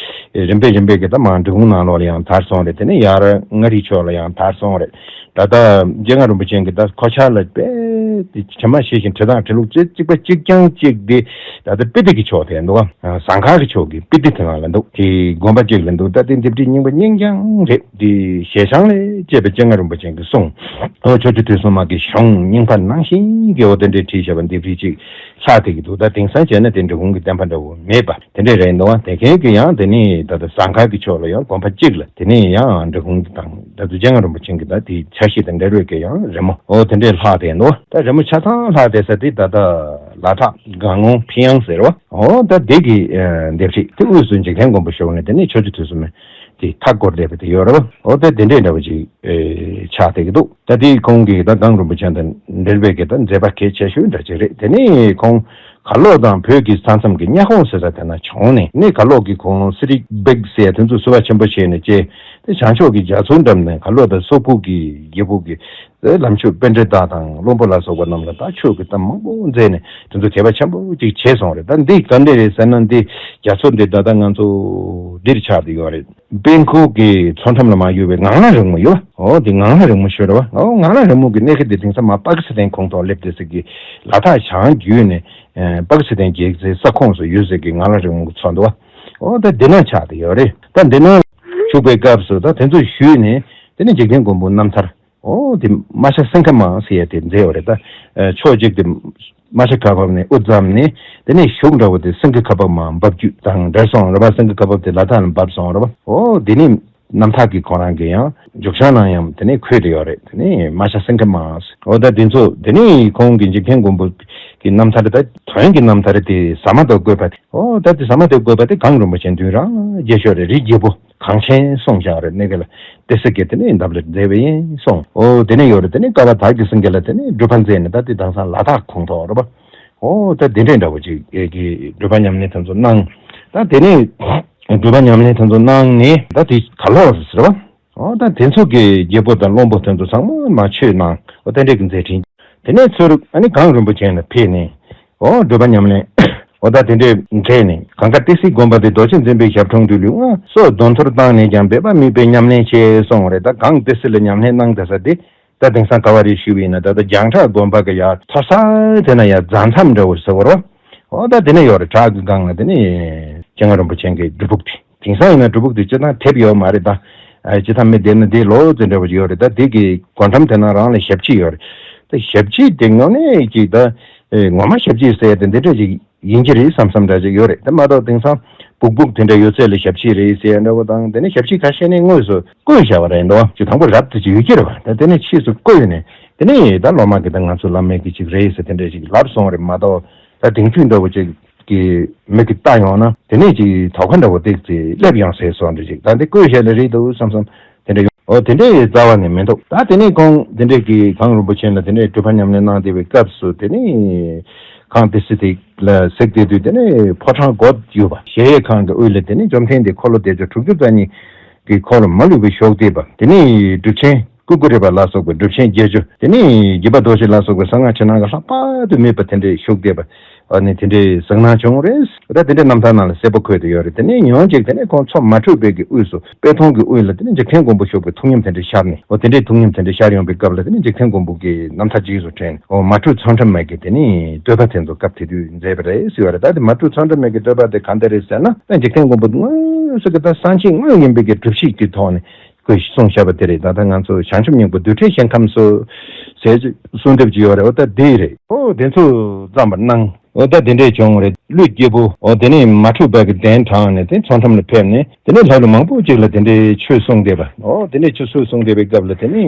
རིམ་པས་རིམ་པས་ཀྱི་ད་མར་འབྲི་གུང་ནང་ལོགས་ལ་ཡང་དར་སོང་རེད། དེ་ནས་ཡར་མངའ་རིས་ཕྱོགས་ལ་ཡང་དར་སོང་རེད། ད་ལྟ་རྗེ་ལྔ་རིན་པོ་ཆེ་གིས་ད་ཁོ་ཆ་ལ་དཔེ་དེ་ཇི་མ་ཞེས་བཞིན་བྲིས་སྟངས་བྲི་ལུགས་རྩེ་གཅིག་པ་གཅིག་རྐྱང་གཅིག་དེ་ད་ལྟ་སྤི་ཏི་གི་ཕྱོགས་དེ་འདུག་ག་ཟངས་དཀར་གྱི་ཕྱོགས་ཀྱི་སྤི་ཏི་དེ་ནང་ལ་འདུག་དེ་དགོན་པ་གཅིག་ལ་འདུག་ད་དེ་ལྡེབས་བྲིས་རྙིང་པ་རྙིང་རྐྱང་རེད། དེ་ཞལ་བྱང་ལས་བཅས་པའི་སྤྱན་སྔ་རིན་པོ་ཆེ་གིས་གསུངས། ཨོ་ཕྱོགས་བཅུ་དུས་གསུམ་མ་གི་གཞུང་རྙིང་པ་ནང་བཞིན་གྱི་འོ་དེ་འདྲའི་བྲིས་བཞག་པ་ལྡེབས་བྲིས་གཅིག་ལྷག་བསྡད་ཀྱི་འདུག་ད་དེང་སང་བྱས་ན་དེ་འབྲི་གུང་གི་བསྟན་པ་འདྲ་བོ་མེད་པ་དེ་འདྲས་རེད་འདུག་བ། དེ་གས་ཀྱི་ཡང་དེ་ནི་ད་ལྟ་ཟངས་དཀར་གྱི་ཕྱོགས་ལ་ཡང་དགོན་པ་གཅིག་ལ་དེ་ནི་ཡང་འབྲི་གུང་གི་དང་ད་དུ་སྤྱན་སྔ་རིན་པོ་ཆེ་གི་ད་དེ་ཆ་ཤས་དང་འབྲེལ་བའི་གི་ཡང་རི་མོ་འོ་དེ་འདྲས་ལྷག་བསྡད་འདུག་ད་རི་མོ་ཆ་ཚང་ལྷག་བསྡད་ས་དེ་ད་ལྟ་ལ་དྭགས་གངས་ལུང་ཕིང་ཡང་ཟེར་བ། འོ་ད་དེ་གི་ལྡེབས་བྲིས་དེ་དབུས་སུ་འཇིག་རྟེན་མགོན་པོ་བཞུགས་ནས་དེ་ནས་ཕྱོགས་བཅུ་དུས་གསུམ་མའི་དེ་མཐའ་བསྐོར་བསྡད་པ་དེ་ཡོད་རེད་བ། འོ་ད་དེ་འདྲས་འདྲ་བོ་ཅིག་ཆགས་བསྡད་ཀྱི་འདུག་ད་དེ་ཁོང་གིས་ད་གངས་རིན་པོ་ཆེ་དང་འབྲེལ་བའི་གི་ད་མཛད་པ་གལ་ཆེ་ཤོས་འདྲ་ཅིག་རེད། དེ་ནས་ཁོང་གར་ལོག་དང་བོད་ཀྱི་ས་མཚམས་ཀྱི་གཉའ་ཁོང་ཟེར་ས་དེ་ན་བྱོན་ནས་ནས་གར་ལོག་གི་ཁོང་སི་རིག་བེག་ཟེར་དེ་ཚོ་བསུ་བ་ཆེན་པོ་བྱས་ནས་བཅས་དེ་བྱང་ཕྱོགས་ཀྱི་རྒྱ་མཚོའི་འགྲམ་ནས་གར་ལོག་དང་སོག་པོ་གི་རྒྱལ་པོ་གི་དེ་ལམ་ཆོས་པཎྜི་ཏ་དང་བློན་པོ་ལ་སོགས་པ་རྣམས་ལ་ད་ཆོས་ཀྱི་གཏམ་མང་པོ་མཛད་ནས་དེ་ཚོ་དད་པ་ཆེན་པོ་ཅིག་བྱས་སོང་རེད། ད་འདི་ག་འདྲ་རེད་ཟེར་ན་འདི་རྒྱ་མཚོ་འདི་ད་ལྟ་ང་ཚོ་འདིར་ཆགས་བསྡད་ཡོད་རེད། དཔལ་ཁུག་གི་མཚོ་འགྲམ་ལ་མ་ཡོད་པའི་ངང་ལ་རིང་མོ་ཡོད། འོ་འདི་ངང་ལ་རིང་མོ་ཤོད་རེད་བ། འོ་ངང་ལ་རིང་མོ་གི་གནས་ཁ་འདི་དེང་སང་མ་པ་ཀི་སི་ཐན་ཁོངས་གཏོགས་སླེབས་བསྡད་ས་གི་ལ་དྭགས་བྱང་བརྒྱུད་ནས་པ་ཀི་སི་ཐན་རྒྱལ་རྩེའི་ས་ཁོངས་སུ་ཡོད་ས་གི་ངང་ལ་རིང་མོ་གི་མཚོ་འདུག་བ། འོ་ད་འདི་ན་ཆགས་བསྡད་ཡོད་རེད། ད་འདི་ན་བཞུགས་པའི་སྐབས་སུ་ད་དེ་ཚོ་བཞུད་ནས་དེ་ནས་འཇིག་རྟེན་མགོན་པོ་རྣམ་ཐར། འོ་དེ་རྨ་བྱ་སེང་གེ་མ་ཟེར་ཡ་དེ་མཛད་ཡོད་རེད་ད། ཕྱོགས་གཅིག་དེ་རྨ་བྱ་ཁ་འབབ་ནས་དབུ་བརྩམས་ནས་དེ་ནས་གཞུག་འདྲ་བོ་དེ་སེང་གེ་ཁ་འབབ་མ་འབབ་རྒྱུད་དང་འབྲེལ་སོང་རེད་པ། སེང་གེ་ཁ་འབབ་དེ་ལ་དྭགས་ལ་འབབ་སོང་རེད་པ། འོ་དེ་ནས་རྣམ་ཐར་གྱི་ཁོ་རང་གི་ཡང་མཇུག་བྱང་ནང་ཡང་དེ་ནས་འཁོད་དེ་ཡོད་རེད། དེ་ནས་རྨ་བྱ་སེང་གེ་མ་ཟེར། འོ་ད་དེ་ཚོ་དེ་ནས་ཁོང་གི་འཇིག་རྟེན་མགོན་པོ་གི་རྣམ་ཐར་ད་དོན་གྱི་རྣམ་ཐར་དེ་ཟ་མ་ཏོག་བཀོད་པ་དེ། འོ་ད་དེ་ཟ་མ་ཏོག་བཀོད་པ་དེ་གངས་རིན་པོ་ཆེ་མདུན་རང་རྒྱལ་ཤོས་རེད། རིའི་རྒྱལ་པོ། གངས་ཆེན་གསུངས་བཞག་རེད། གནས་གལ་ཏི་སེ་གེ་དེ་ནས་འདབས་ལ་མཛད་པ་ཡིན་གསུངས། ཨོ་དེ་ནས་ཡོད་རེད། དེ་ནས་ཀ་བ་དར་གྱི་སེང་གེ་ལ་དེ་ནས་སྒྲུབ་པ་མཛད་ནས་ད་དེ་དེང་སང་ལ་དྭགས་ཁོངས་གཏོགས་རེད་པ། ཨོ་ད་དེ་འདྲས་འདྲ་བོ་ཅིག་གི་སྒྲུབ་པ་ཉམས་ལེན་དེ་ཚོ་གནང་། ད་དེ་ནས་སྒྲུབ་པ་ཉམས་ལེན་དེ་ཚོ་གནང་ནས་ད་དེ་གར་ལོག་རེད་པ། ཨོ་ད་དེ་ཚོ་གི་རྒྱལ་པོ་དང་བློན་པོ་དེ་ཚོ་ཚང་མ་མ་ཆོས་གནང་། ཨོ་དེ་འདྲས་ཀྱི་མཛད་འཕྲིན། དེ་ནས་ཚུར་ཨ་ནི་གངས་རིན་པོ་ཆེ་ལ་ཕེབས་ནས་ཨོ་སྒྲུབ་པ་ཉམས་ལེན། འོ་ད་དེ་འདྲའི་འདྲེས་ནས་གངས་དཀར་ཏི་སེའི་དགོན་པ་དེ་རྡོ་རྗེ་འཛིན་པའི་ཞབས་དྲུང་དུ་ལུས་ང་སོ་འདོན་ཐུར་བཏང་ནས་ཀྱང་འབད་པ་མེད་པའི་ཉམས་ལེན་བྱས་སོང་རེད། ད་གངས་ཏི་སེ་ལ་ཉམས་ལེན་གནང་ད་ས་དེ་ད་དེང་སང་ག་བ་རེད་ཞུས་པ་ཡིན་ན། ད་ལྟ་རྒྱང་གྲགས་དགོན་པ་གི་ཡར་མཐོ་ས་དེ་ན་ཡར་རྫ་མཚམས་འདྲ་བོ་ཟེར་བ་རོ། འོ་ད་དེ་ནས་ཡོད་རེད། བྲག་གི་སྒང་ལ་དེ་ནས་སྤྱན་སྔ་རིན་པོ་ཆེ་གི་སྒྲུབ་ཕུག་དེ། དེང་སང་ཡིན་ན་སྒྲུབ་ཕུག་དེ་སྤྱིར་བཏང་དེབ་ཡོད་མ་རེད་ད། ཨ་སྤྱིར་བཏང་མི་བསྡད་ན་དེ་ལོ་ཙེ་འདྲ་བོ་ཅིག་ཡོད་རེད། ད་དེ་གི་སྒོ་འགྲམ་དེ་ན་རང་ལ་ཞབས་ཕྱི་ཡོད་རེད། ད་ཞབས་ཕྱི་དེ་དངོས་གནས་ཅིག་ད་ཨེ་ངོ་མ་ཞབས་ཕྱི་ཟེར་ཡ་དེ་འདི་འདྲ་ཅིག་ཡིན་གྱི་རེད་བསམ་བསམ་འདྲ་ཅིག་ཡོད་རེད། དེ་མ་གཏོགས་དེང་སང་སྦུག་སྦུག་དེ་འདྲ་ཡོད་ཚད་ལ་ཞབས་ཕྱི་རེད་ཟེར་ཡ་འདྲ་བོ་དང་། དེ་ནས་ཞབས་ཕྱི་ཁ་ཤས་ནས་དངོས་སུ་བརྐོས་བཞག་པ་རེད་འདུག་ཅིག་དང་པོ་རབ་ཏུ་ཅིག་ཡོད་ཀྱི་རེད་བ། ད་དེ་ནས་ཕྱིས་སུ་བརྐོས་ནས་དེ་ནས་ད་སློབ་མ་གི་ད་ང་ཚོ་བླ་མའི་གི་ཅིག་རེད་ཟེར་དེ་འདྲ་ཅིག་ལབ་སོང་རེད་མ་གཏོགས། ད་དེང་དུས་འདྲ་བོ་ཅིག་གི་མིག་གིས་ལྟ་ཡོང་ན་དེ་ནས་ཅིག་དོགས་པ་འདྲ་བོ་ཏོག་ཙམ་སླེབས་ཡོང་ཟེར་སོང་འདྲ་ཅིག། ད་འདི་བརྐོས་བཞག་ལེ་རེད་འདུག་བསམ་བསམ་དེ་འདྲ་ཡོང་། འོ་དེ་འདྲའི་རྩ་བ་ནས་མི་འདུག། ད་དེ་ནས་ཁོང་དེ་འདྲས་ཀྱི་གངས་རིན་པོ་ཆེ་ལ་དེ་འདྲའི་སྒྲུབ་པ་ཉམས་ལེན་གནང་བསྡད་པའི་སྐབས་སུ། དེ་ནས་གངས་ཏི་སེ་དེ་ལ་གཟིགས་བསྡད་དུས་དེ་ནས་ཕོ་བྲང་བགོ་ཡོད་པ། གཞལ་ཡས་ཁང་གི་དབུས་ལ་དེ་ནས་བཅོམ་ལྡན་འདས་འཁོར་ལོ་བདེ་མཆོག་དྲུག་ཅུ་རྩ་གཉིས་ཀྱི་འཁོར་ལོ་མ་ལུས་པའི་བཞུགས་བསྡད་པ། དེ་ནས་གྲུབ་ཆེན་ཀུ་ཀུ་རི་པ་ལ་སོགས་པའི་གྲུབ་ཆེན་བརྒྱད་ཅུ། དེ་ནས་དགྱེས་པ་རྡོ་རྗེ་ལ་སོགས་པའི་གསང་སྔགས་ཕྱི་ནང་གི་ལྷག་པ་དུ་མེད་པ་དེ་འདྲས་བཞུགས་བསྡད་པ། ཨ་ནི་དེ་འདྲས་གཟིགས་སྣང་བྱུང་རེད། ད་དེ་འདྲས་རྣམ་ཐར་ནང་ལ་གསལ་པོ་འཁོད་དེ་ཡོད་རེད། དེ་ནས་ཉོན་ཅིག་དེ་ནས་ཁོང་མཚོ་མ་འཁྲུགས་པའི་གི་དབུས་སུ་དཔལ་ཐང་གི་དབུས་ལ་དེ་ནས་འཇིག་རྟེན་མགོན་པོ་བཞུགས་པའི་ཐུགས་ཉམས་དེ་འདྲས་ཤར་ནས། འོ་དེ་འདྲས་ཐུགས་ཉམས་དེ་འདྲས་ཤར་ཡོང་པའི་སྐབས་ལ་དེ་ནས་འཇིག་རྟེན་མགོན་པོ་གི་རྣམ་ཐར་རྗེས་སུ་དྲན་ནས། འོ་མ་འཁྲུགས་མཚོ་འགྲམ་མ་གི་དེ་ནས་བསྟོད་པ་དེ་ཚོ་སྐབས་དེ་དུས་མཛད་པ་རེད་ཟེར་བ་རེད། ད་དེ་མ་འཁྲུགས་མཚོ་འགྲམ་མ་གི་བསྟོད་པ་དེ་ག་འདྲ་རེད་ཟེར་ན། ད་འཇིག་རྟེན་མགོན་པོ་དངོས་སུ་གི་ད་སངས་རྒྱས་དངོས་ཡིན་པའི་གི་སྒྲུབ་བྱེད་ཀྱི་ཐོག་ནས། ཁོས་གསུངས་བཞག་པ་དེ་རེད། ད་ལྟ་ང་ཚོ་བྱང་ཆུབ་སྙིང་པོ་རྡུལ་ཕྲན་ཞིང་ཁམས་སུ་ཟེར་གྱི་གསོལ་འདེབས་ཀྱི་ཡོད་རེད། འོ་ད་དེ་རེད། འོ་དེ་ཚོ་བརྩམས་པར་གནང་། འོ་ད་དེ་འདྲས་བྱུང་རེད། ཀླུ་སྐྱེས་བུ་འོ་དེ་ནས་མ་འཁྲུགས་པ་གི་གདན་དྲངས་ནས་དེ་མཚོ་འགྲམ་ལ་ཕེབས་ནས། དེ་ནས་ལྷ་ཀླུ་མང་པོ་ཅིག་ལ་དེ་འདྲས་ཆོས་གསུངས་བསྡད་པ། འོ་དེ་འདྲས་ཆོས་གསུངས་བསྡད་པའི་སྐབས་ལ་དེ་ནས་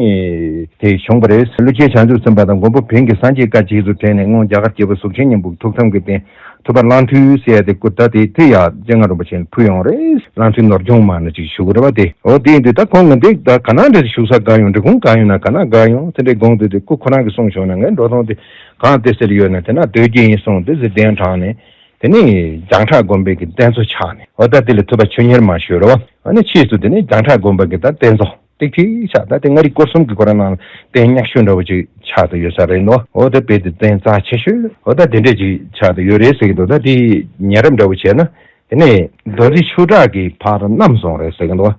དེ་བྱུང་བ་རེད། ཀླུ་རྒྱལ་བྱང་ཆུབ་སེམས་དཔའ་དང་མགོན་པོ་བོན་གྱི་སངས་རྒྱས་བཀའ་རྗེས་སུ་དྲན་ནས། སྔོན་རྒྱ་གར་རྒྱལ་པོ་གཟུགས་ཅན་སྙིང་པོ་ཐུགས་དམ་གྱི་རྟེན། ཐུབ་པ་གླང་མཐོ་ཟེར་ཡ་དེ་སྐུ་ད་དེ་དེ་ཡ་སྤྱན་སྔ་རིན་པོ་ཆེ་ལ་ཕུལ་ཡོང་རེད། གླང་མཐོ་ནོར་སྦྱོང་མ་ན་ཅིག་ཞུ་གི་རེད་བ། དེ་འོ་དེ་ཡིན་དུས་ད་ཁོང་གི་འདི་ད་ག་ན་འདྲ་ཞིག་བཞུགས་ས་ག་ཡོང་། འབྲི་གུང་ག་ཡོང་ན་ག་ན་ག་ཡོང་། དེ་འདྲའི་དགོངས་དུས་དེ་སྐུ་ཁོ་རང་གིས་གསུངས་བྱུང་ན། ངའི་འགྲོ་སོང་དེ་གང་དེ་ཟེར་ཡོད་ན་དེ་ན་སྡོད་ཀྱི་ཡིན་གསུངས་དེ་ཟེར་གདན་དྲངས་ནས། དེ་ནས་བྱང་ཁྲ་དགོན་པའི་གི་གདན་གཙོ་ཆགས་ནས། འོ་ད་དེ་ལ་ཐུབ་པ་ཆོས་ཉེར་མ་ཞུ་རེད་བ། ཨ་ནི་ཕྱིས་སུ་དེ་ནས་བྱང་ཁྲ་དགོན་པ་གི་ད་གདན་གཙོ་ཏིག་ཏིག་ཆགས། ད་དེ་མངའ་རིས་སྐོར་གསུམ་གྱི་ཁོ་རང་ནང་གདན་ཉག་ཤོས་འདྲ་བོ་ཅིག་ཆགས་ཏེ་ཡོད་ས་རེད་འདུག། འོ་དེ་དཔེ་དེ་གདན་རྩ་ཆེ་ཤོས་འོ་ད་དེ་འདྲས་ཅིག་ཆགས་ཏེ་ཡོད་རེད་ཟེར་གྱི་འདུག། ད་དེ་ཉེ་རབས་འདྲ་བོ་བྱས་ན་དེ་ནས་རྡོ་རྗེ་ཆོས་གྲགས་ཀྱི་ཕར་བསྣམས་སོང་རེད་ཟེར་གྱི་འདུག།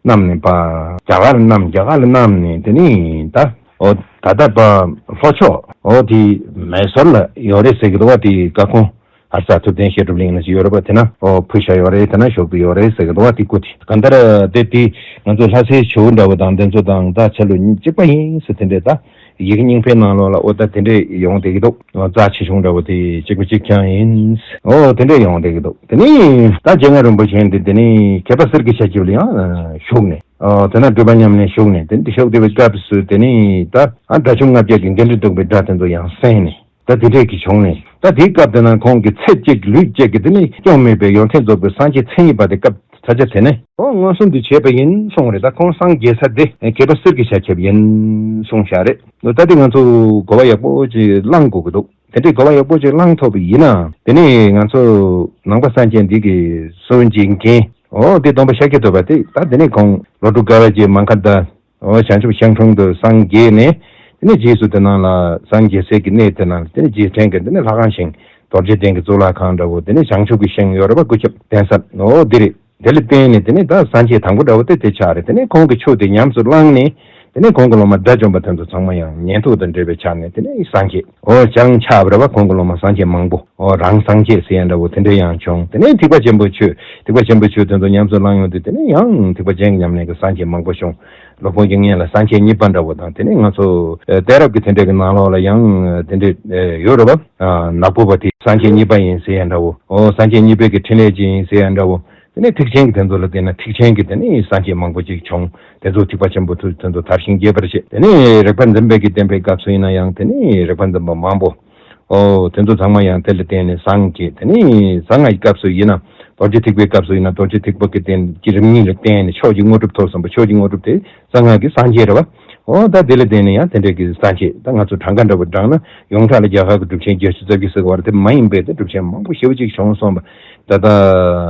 བསྣམས་ནས་ཕར་རྒྱ་གར་བསྣམས། རྒྱ་གར་བསྣམས་ནས་དེ་ནས་ད་འོ་ད་ལྟ་ཕར་ལྷོ་ཕྱོགས་འོ་དེ་མེ་སོར་ལ་ཡོད་རེད་ཟེར་གྱི་འདུག་བ། དེ་བཀའ་ཁོང་ཧར་ས་ཐུབ་བསྟན་བཤད་སྒྲུབ་གླིང་ན་ཅིག་ཡོད་རེད་པ། དེ་ན་ཨོ་ཕུལ་བཞག་ཡོད་རེད། དེ་ན་བཞུགས་ཏེ་ཡོད་རེད་ཟེར་གི་འདུག་བ། དེ་སྐུ་དེ་གང་ལྟར་དེ་དེ་ང་ཚོ་ལྷ་སའི་ཇོ་བོ་འདྲ་བོ་དང་དེ་ཚོ་དང་ད་ཆ་ལུགས་གཅིག་པ་ཡིན་ཟེར་དེ་འདྲས། ད་ཡི་གེ་རྙིང་པའི་ནང་ལོགས་ལ་ཨོ་ད་དེ་འདྲས་ཡོང་བསྡད་ཀྱི་འདུག། རྩ་ཆེ་ཆུང་འདྲ་བོ་དེ་གཅིག་པ་གཅིག་རྐྱང་ཡིན། ཨོ་དེ་འདྲས་ཡོང་བསྡད་ཀྱི་འདུག། དེ་ནས་ད་རྗེ་མཁན་རིན་པོ་ཆེ་འདི་དེ་ནས་མཁས་པ་གསེར་གྱི་ཆ་ཁྱབ་ལ་ཡང་བཞུགས་ནས། ཨོ་དེ་ན་སྒྲུབ་པ་ཉམས་ལེན་བཞུགས་ནས། དེ་འདི་བཞུགས་བསྡད་པའི་སྐབས་སུ་དེ་ནས་ད་ཨ་དགྲ་བཅོམ་ལྔ་བརྒྱ་གི་འགལ་འདུ་གདུང་པའི་དགྲ་དེ་ཚོ་ཡང་སེང་ནས། ད་དེ་འདྲས་ཀྱི་བྱུང་ནས། ད་དེའི་སྐབས་དེ་ན་ཁོང་གིས་ཚེ་གཅིག་ལུས་གཅིག་གི་དེ་ནི་སྐྱོན་མེད་པའི་ཡོན་ཏན་རྫོགས་པའི་སངས་རྒྱས་མཚན་ཉིད་པ་དེ་སྐབས་ད་ཆ་དེ་ནས་ཨོ་མངོན་སུམ་དུ་བྱས་པ་ཡིན་གསུངས་རེད། ད་ཁོང་སངས་རྒྱས་ས་དེ་མཁས་པ་གསེར་གྱི་ཆ་ཁྱབ་ཡིན་གསུངས་བཞག་རེད། ད་དེ་ང་ཚོ་གོ་བ་ཡག་པོ་ཅིག་བླང་དགོས་ཀྱི་འདུག། དེ་འདྲས་གོ་བ་ཡག་པོ་ཅིག་བླང་ཐུབ་པ་ཡིན་ན་དེ་ནས་ང་ཚོ་ནང་པ་སངས་རྒྱས་འདི་གི་སྲོལ་འབྱེད་མཁན་ཨོ་དེ་སྟོན་པ་ཤཱཀྱ་ཐུབ་པ་དེ། ད་དེ་ནས་ཁོང་ལོ་དྲུག་དགའ་བ་རྗེ་མ་མཁའ་ཟླ། འོ་བྱང་ཆུབ་ཤིང་དྲུང་དུ་སངས་རྒྱས་ནས། དེ་ནས་རྗེས་སུ་དེ་ནང་ལ་སངས་རྒྱས་སའི་གི་གནས་དེ་ནང་ལ་དེ་ནས་རྗེས་དྲན་གྱི་དེ་ནས་ལྷ་ཁང་བཞེངས། རྡོ་རྗེ་གདན་གྱི་གཙུག་ལག་ཁང་འདྲ་བོ། དེ་ནས་བྱང་ཆུབ་ཀྱི་ཤིང་ཡོད་རེད་པ། སྐུ་ཁྱབ་གདན་ས་འོ་འདི་རེད། དེ་ལ་བརྟེན་ནས་དེ་ནས་ད་སངས་རྒྱས་དང་པོ་འདྲ་བོ་དེ་དེ་ཆགས་རེད། དེ་ནས་ཁོང་གི་ཆོས་དེ་ཉམས་སུ་བླངས་ནས། དེ་ནས་ཁོང་གི་སློབ་མ་དགྲ་བཅོམ་པ་དེ་ཚོ་ཚང་མ་ཡང་ཉན་ཐོས་དང་འབྲེལ་བའི་ཆ་ནས་དེ་ནས་སངས་རྒྱས་འོ་ཅང་ཆགས་པ་རེད་པ། ཁོང་གི་སློབ་མ་སངས་རྒྱས་མང་པོ། ཨོ་རང་སངས་རྒྱས་ཟེར་ཡ་འདྲ་བོ་དེ་འདྲ་ཡང་བྱུང་། དེ་ནས་ཐེག་པ་ཆེན་པོའི་ཆོས། ཐེག་པ་ཆེན་པོའི་ཆོས་དེ་ཚོ་ཉམས་སུ་བླངས་ཡོང་དུས་དེ་ནས་ཡང་ཐེག་པ་ཆེན་གྱི་ཉམས་ལེན་གྱི་སངས་རྒྱས་མང་པོ་བྱུང་། སློབ་དཔོན་དབྱིག་གཉེན་ལ་སངས་རྒྱས་གཉིས་པ་འདྲ་བོ་དང་། དེ་ནས་ང་ཚོ་ཨེ་གཏད་རབས་ཀྱི་དེ་འདྲ་གི་ནང་ལོགས་ལ་ཡང་དེ་འདྲ་ཨེ་ཡོད་རེད་པ། ཨ་ནག་པོ་པ་དེ་སངས་རྒྱས་གཉིས་པ་ཡིན་ཟེར་ཡ་འདྲ་བོ། ཨོ་སངས་རྒྱས་གཉིས་པའི་གི་འཕྲིན་ལས་ཅན་ཡིན་ཟེར་ཡ་འདྲ་བོ། དེ་ནས་ཐེག་ཆེན་གྱི་དེ་ཚོ་ལ་བལྟས་ན་ཐེག་ཆེན་གྱི་དེ་ནས་སངས་རྒྱས་མང་པོ་ཅིག་བྱུང་། དེ་ཚོ་ཐེག་པ་ཆེན་པོ་ཚོ་དེ་ཚོ་དར་ཞིང་རྒྱས་པར་བྱེད། དེ་ནས་རིག་པ་འཛིན་པའི་གི་བསྟན་པའི་སྐབས་སུ་ཡིན་ན་ཡང་དེ་ནས་རིག་པ་འཛིན་པ་མང་པོ། ཨོ་དེ་ཚོ་ཚང་མ་ཡང་དེ་ལ་བརྟེན་ནས་སངས་རྒྱས། དེ་ནས་གསང་སྔགས་ཀྱི་སྐབས་སུ་ཡིན་ན། རྡོ་རྗེ་ཐེག་པའི་སྐབས་སུ་ཡིན་ན་རྡོ་རྗེ་ཐེག་པ་གི་རྟེན་གྱི་རིམ་གཉིས་ལ་བརྟེན་ནས་ཕྱོགས་ཀྱི་དངོས་གྲུབ་ཐོབ་ཟིན་པ། ཕྱོགས་ཀྱི་དངོས་གྲུབ་དེ་གསང་སྔགས་ཀྱི་སངས་རྒྱས་རེད་པ། འོ་ད་དེ་ལ་བརྟེན་ནས་ཡང་དེ་འདྲའི་གི་སངས་རྒྱས། ད་ང་ཚོ་གྲངས་ཀ་འདྲ་བོ་བགྲངས་ན་ཡོངས་གྲགས་ལ་རྒྱ་གར་གྱི་གྲུབ་ཆེན་བརྒྱད་ཅུ་རྩ་བརྒྱད་ཟེར་བ་རེད། དེ་མ་ཡིན་པའི་དེ་གྲུབ་ཆེན་མང་པོ་ཞེ་པོ་ཅིག་བྱུང་སོང་བ། ད་ལྟ་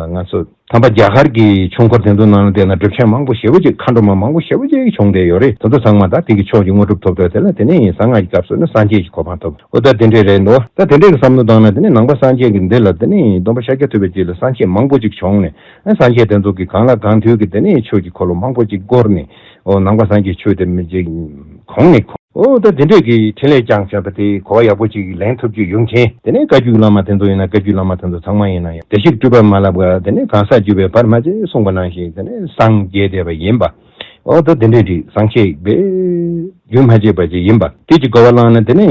ང་ཚོ་ཐམ་པ་རྒྱ་གར་གྱི་ཆོས་འཁོར་དེ་ཚོ་ནང་ལ་བལྟས་ན་གྲུབ་ཆེན་མང་པོ་ཞེ་པོ་ཅིག་མཁའ་འགྲོ་མ་མང་པོ་ཞེ་པོ་ཅིག་བྱུང་བསྡད་ཡོད་རེད། དེ་ཚོ་ཚང་མ་ད་དེ་གི་ཕྱོགས་ཀྱི་དངོས་གྲུབ་ཐོབ་འདོད་དེ་ལ་དེ་ནས་གསང་སྔགས་ཀྱི་སྐབས་སུ་ནི་སངས་རྒྱས་ཀྱི་གོ་འཕང་ཐོབ། འོ་ད་དེ་འདྲས་རེད་འདུག་ད་དེ་འདྲས་ཀྱི་བསམ་བློ་བཏང་ན་དེ་ནས་ནང་པ་སངས་རྒྱས་ཀྱི་འདི་ལ་དེ་ནས་སྟོན་པ་ཤཱཀྱ་ཐུབ་པའི་རྗེས་ལ་སངས་རྒྱས་མང་པོ་ཅིག་བྱུང་ནས། ཨ་སངས་རྒྱས་དེ་ཚོ་གིས་གང་ལ་གང་འདུལ་གྱི་དེ་ནས་ཆོས་ཀྱི་འཁོར་ལོ་མང་པོ་ཅིག་བསྐོར་ནས། འོ་ནང་པ་སངས་རྒྱས་ཆོས་དེ་མི་བརྗེད་གོང་ནས་གོང་། འོ་ད་དེ་འདྲས་ཀྱི་འཕྲིན་ལས་བསྐྱངས་བཞག་པ་དེ་གོ་བ་ཡག་པོ་ཅིག་ལེན་ཐུབ་རྒྱུ་ཡོང་མཁན། དེ་ནས་བཀའ་བརྒྱུད་བླ་མ་དེ་ཚོ་ཡིན་ན། བཀའ་བརྒྱུད་བླ་མ་དེ་ཚོ་ཚང་མ་ཡིན་ན་ཡང་བདེ་གཤེགས་སྤྲུལ་པ་མ་ལབ་པ་དེ་ནས་གང་ཟག་བརྒྱུད་པའི་བར་མ་ཆད་གསུངས་པ་ནང་བཞིན་དེ་ནས་སངས་རྒྱས་བསྡད་པ་ཡིན་པ། འོ་ད་དེ་འདྲས་ཅིག་སངས་རྒྱས་པའི་རྒྱུན་མ་ཆད་པ་ཅིག་ཡིན་པ། དེ་ཅིག་གོ་བ་བླངས་ན་དེ་ནས་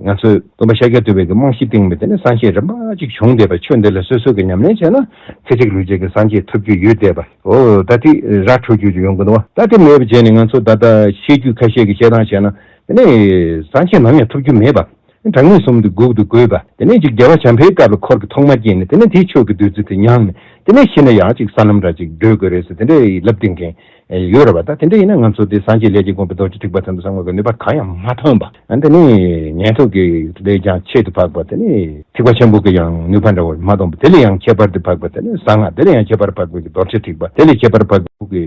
ང་ཚོས་སྟོན་པ་ཤཱཀྱ་ཐུབ་པའི་གི་རྨང་གཞི་བཏིང་བའི་དེ་ནས་སངས་རྒྱས་རིམ་པ་ཅིག་བྱུང་བསྡད་པ། ཆོས་འདི་ལ་སོ་སོ་གི་ཉམས་ལེན་བྱས་ན་ཚེ་གཅིག་ལུས་གཅིག་གི་སངས་རྒྱས་ཐོབ་རྒྱུ་ཡོད་བསྡད་པ། འོ་ད་དེ་ར་འཕྲོད་རྒྱུ་ཅིག་ཡོང་གི་འདུག་ད་དེ་མེད་པ་བྱས་ནས་ང་ཚོ་ད་ལྟ་བཤད་རྒྱུད་ཁ་ཤས་ཀྱི་བཤད་སྟངས་བྱས་ན་དེ་ནས་སངས་རྒྱས་ནམ་ཡང་ཐོབ་རྒྱུ་མེད་པ། གྲངས་ངེས་གསུམ་དུ་འགུག་ཏུ་དགོས་པ། དེ་ནས་ཅིག་རྒྱལ་བ་བྱམས་པའི་སྐབས་ལ་འཁོར་གྱི་ཐོག་མ་སྐྱེས་ནས། དེ་ནས་དེའི་ཆོས་ཀྱི་བདུད་རྩི་དེ་མྱངས་ནས། དེ་ནས་ཤི་ན་ཡང་ཅིག་ས་ལམ་ར་ཅིག་བགྲོད་དགོས་རེད་ཟེར་དེ་འདྲའི་ལབ་བསྡད་མཁན་ཡོད་རེད་པ། ད་དེ་འདྲ་ཡིན་ན་ང་ཚོ་དེ་སངས་རྒྱས་ལས་ཀྱི་དགོངས་པའི་རྡོ་རྗེ་ཐེག་པ་དེ་ཚོ་ཚང་མ་གི་ནུས་པ་གང་ཡང་མ་ཐོན་པ། ཨ་ནི་དེ་ནས་ཉན་ཐོས་ཀྱི་ལས་ཀྱང་ཆེད་དུ་འཕགས་པ། དེ་ནས་ཐེག་པ་ཆེན་པོ་གི་ཡང་ནུས་པ་འདྲ་བོ་མ་ཐོན་པ། དེ་ལས་ཡང་ཁྱད་པར་དུ་འཕགས་པ་དེ་ནས་གསང་སྔགས། དེ་ལས་ཡང་ཁྱད་པར་འཕགས་པའི་རྡོ་རྗེ་ཐེག་པ། དེ་ལས་ཁྱད་པར་འཕགས་པའི་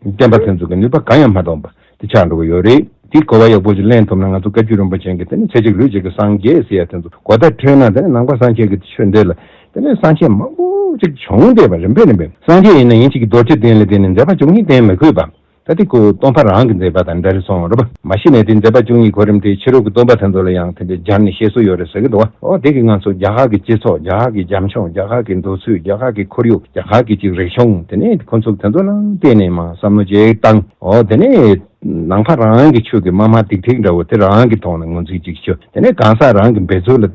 བསྟན་པ་དེ་ཚོ་གི་ནུས་པ་གང་ཡང་མ་ཐོན་པ་དེ་ཆགས་འགྲོ་གི་ཡོད་རེད། དེ་གོ་བ་ཡག་པོ་ཞིག་ལེན་ཐུབ་ན་ང་ཚོ་བཀའ་བརྒྱུད་རིན་པོ་ཆེ་གི་དེ་ནི་ཚེ་གཅིག་ལུས་གཅིག་གི་སངས་རྒྱས་ཟེར་ཡ་དེ་ཚོ་གོ་བརྡ་འཕྲོད་ན། དེ་ནི་ནང་པ་སངས་རྒྱས་ཀྱི་ཆོས་འདི་ལ་དེ་ནི་སངས་རྒྱས་མང་པོ་ཅིག་བྱུང་བསྡད་པ་རིམ་པས་རིམ་པས། སངས་རྒྱས་ཡིན་ན་ཡིན་གཅིག་གི་རྡོ་རྗེ་གདན་ལ་བསྡད་ནས་མཛད་པ་བཅུ་གཉིས་བསྟན་མི་དགོས་པ། ད་དེ་ཁོ་སྟོང་པ་རང་གི་མཛད་པ་དང་འདྲ་རེད་སོང་རེད་པ། མ་གཞི་ནས་དེ་མཛད་པ་བཅུ་གཉིས་གོ་རིམ་དེ་ཕྱི་རོལ་གྱི་སྟོན་པ་དེ་ཚོ་ལ་ཡང་དེ་འདྲའི་སྦྱར་ནས་བཤད་སྲོལ་ཡོད་རེད་ཟེར་གི་འདུག་བ། འོ་དེ་གི་ང་ཚོ་རྒྱ་གར་གྱི་སྤྱི་ཚོགས། རྒྱ་གར་གྱི་རྒྱ་མཆོང་། རྒྱ་གར་གྱི་འདུག་ཚུལ། རྒྱ་གར་གྱི་ཁོར་ཡུག་རྒྱ་གར་གྱི་ཅིག་རིག་གཞུང་། དེ་ནས་ཁོ་ཚོ་དེ་ཚོ་ལ་བལྟས་ནས་མར་བསམ་བློ་ཅིག་བཏང་། འོ་དེ་ནས་ནང་པ་རང་གི་ཆོས་ཀྱི་དམར་དམར་ཐིག་ཐིག་འདྲ་བོ་དེ་རང་གི་ཐོག་ནས་ངོས་འཛིན་ཅིག་ཞུ། དེ་ནས་གང་ཟག་རང་གི་འབད་རྩོལ་ལ་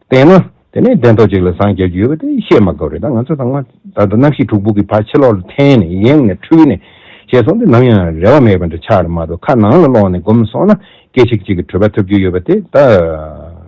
བརྟེན་ན། དེ་ནས་གདན་ཐོག་ཅིག་ལ་སངས་རྒྱ་རྒྱུ་ཡོད་པ་དེ་བཤད་མ་དགོས་རེད། ད་ང་ཚོ་ཚང་མ་ད་ལྟ་གནམ་གཤིས་འཁྲུག་པོ་གི་ཕར་ཕྱི་ལོགས་ལ་འཐེན་ནས་ཡེངས་ནས་འཁྲུལ་ནས་བཤད་སོང་དུས་ནམ་ཡང་རེ་བ་མེད་པ་འདྲ་ཆགས་རེད་མ་གཏོགས། ཁ་ནང་ལ་ལོག་ནས་སྒོམ་སོང་ན་སྐད་ཅིག་གཅིག་གི་གྲོལ་བ་ཐོབ་རྒྱུ་ཡོད་པ་དེ་ད་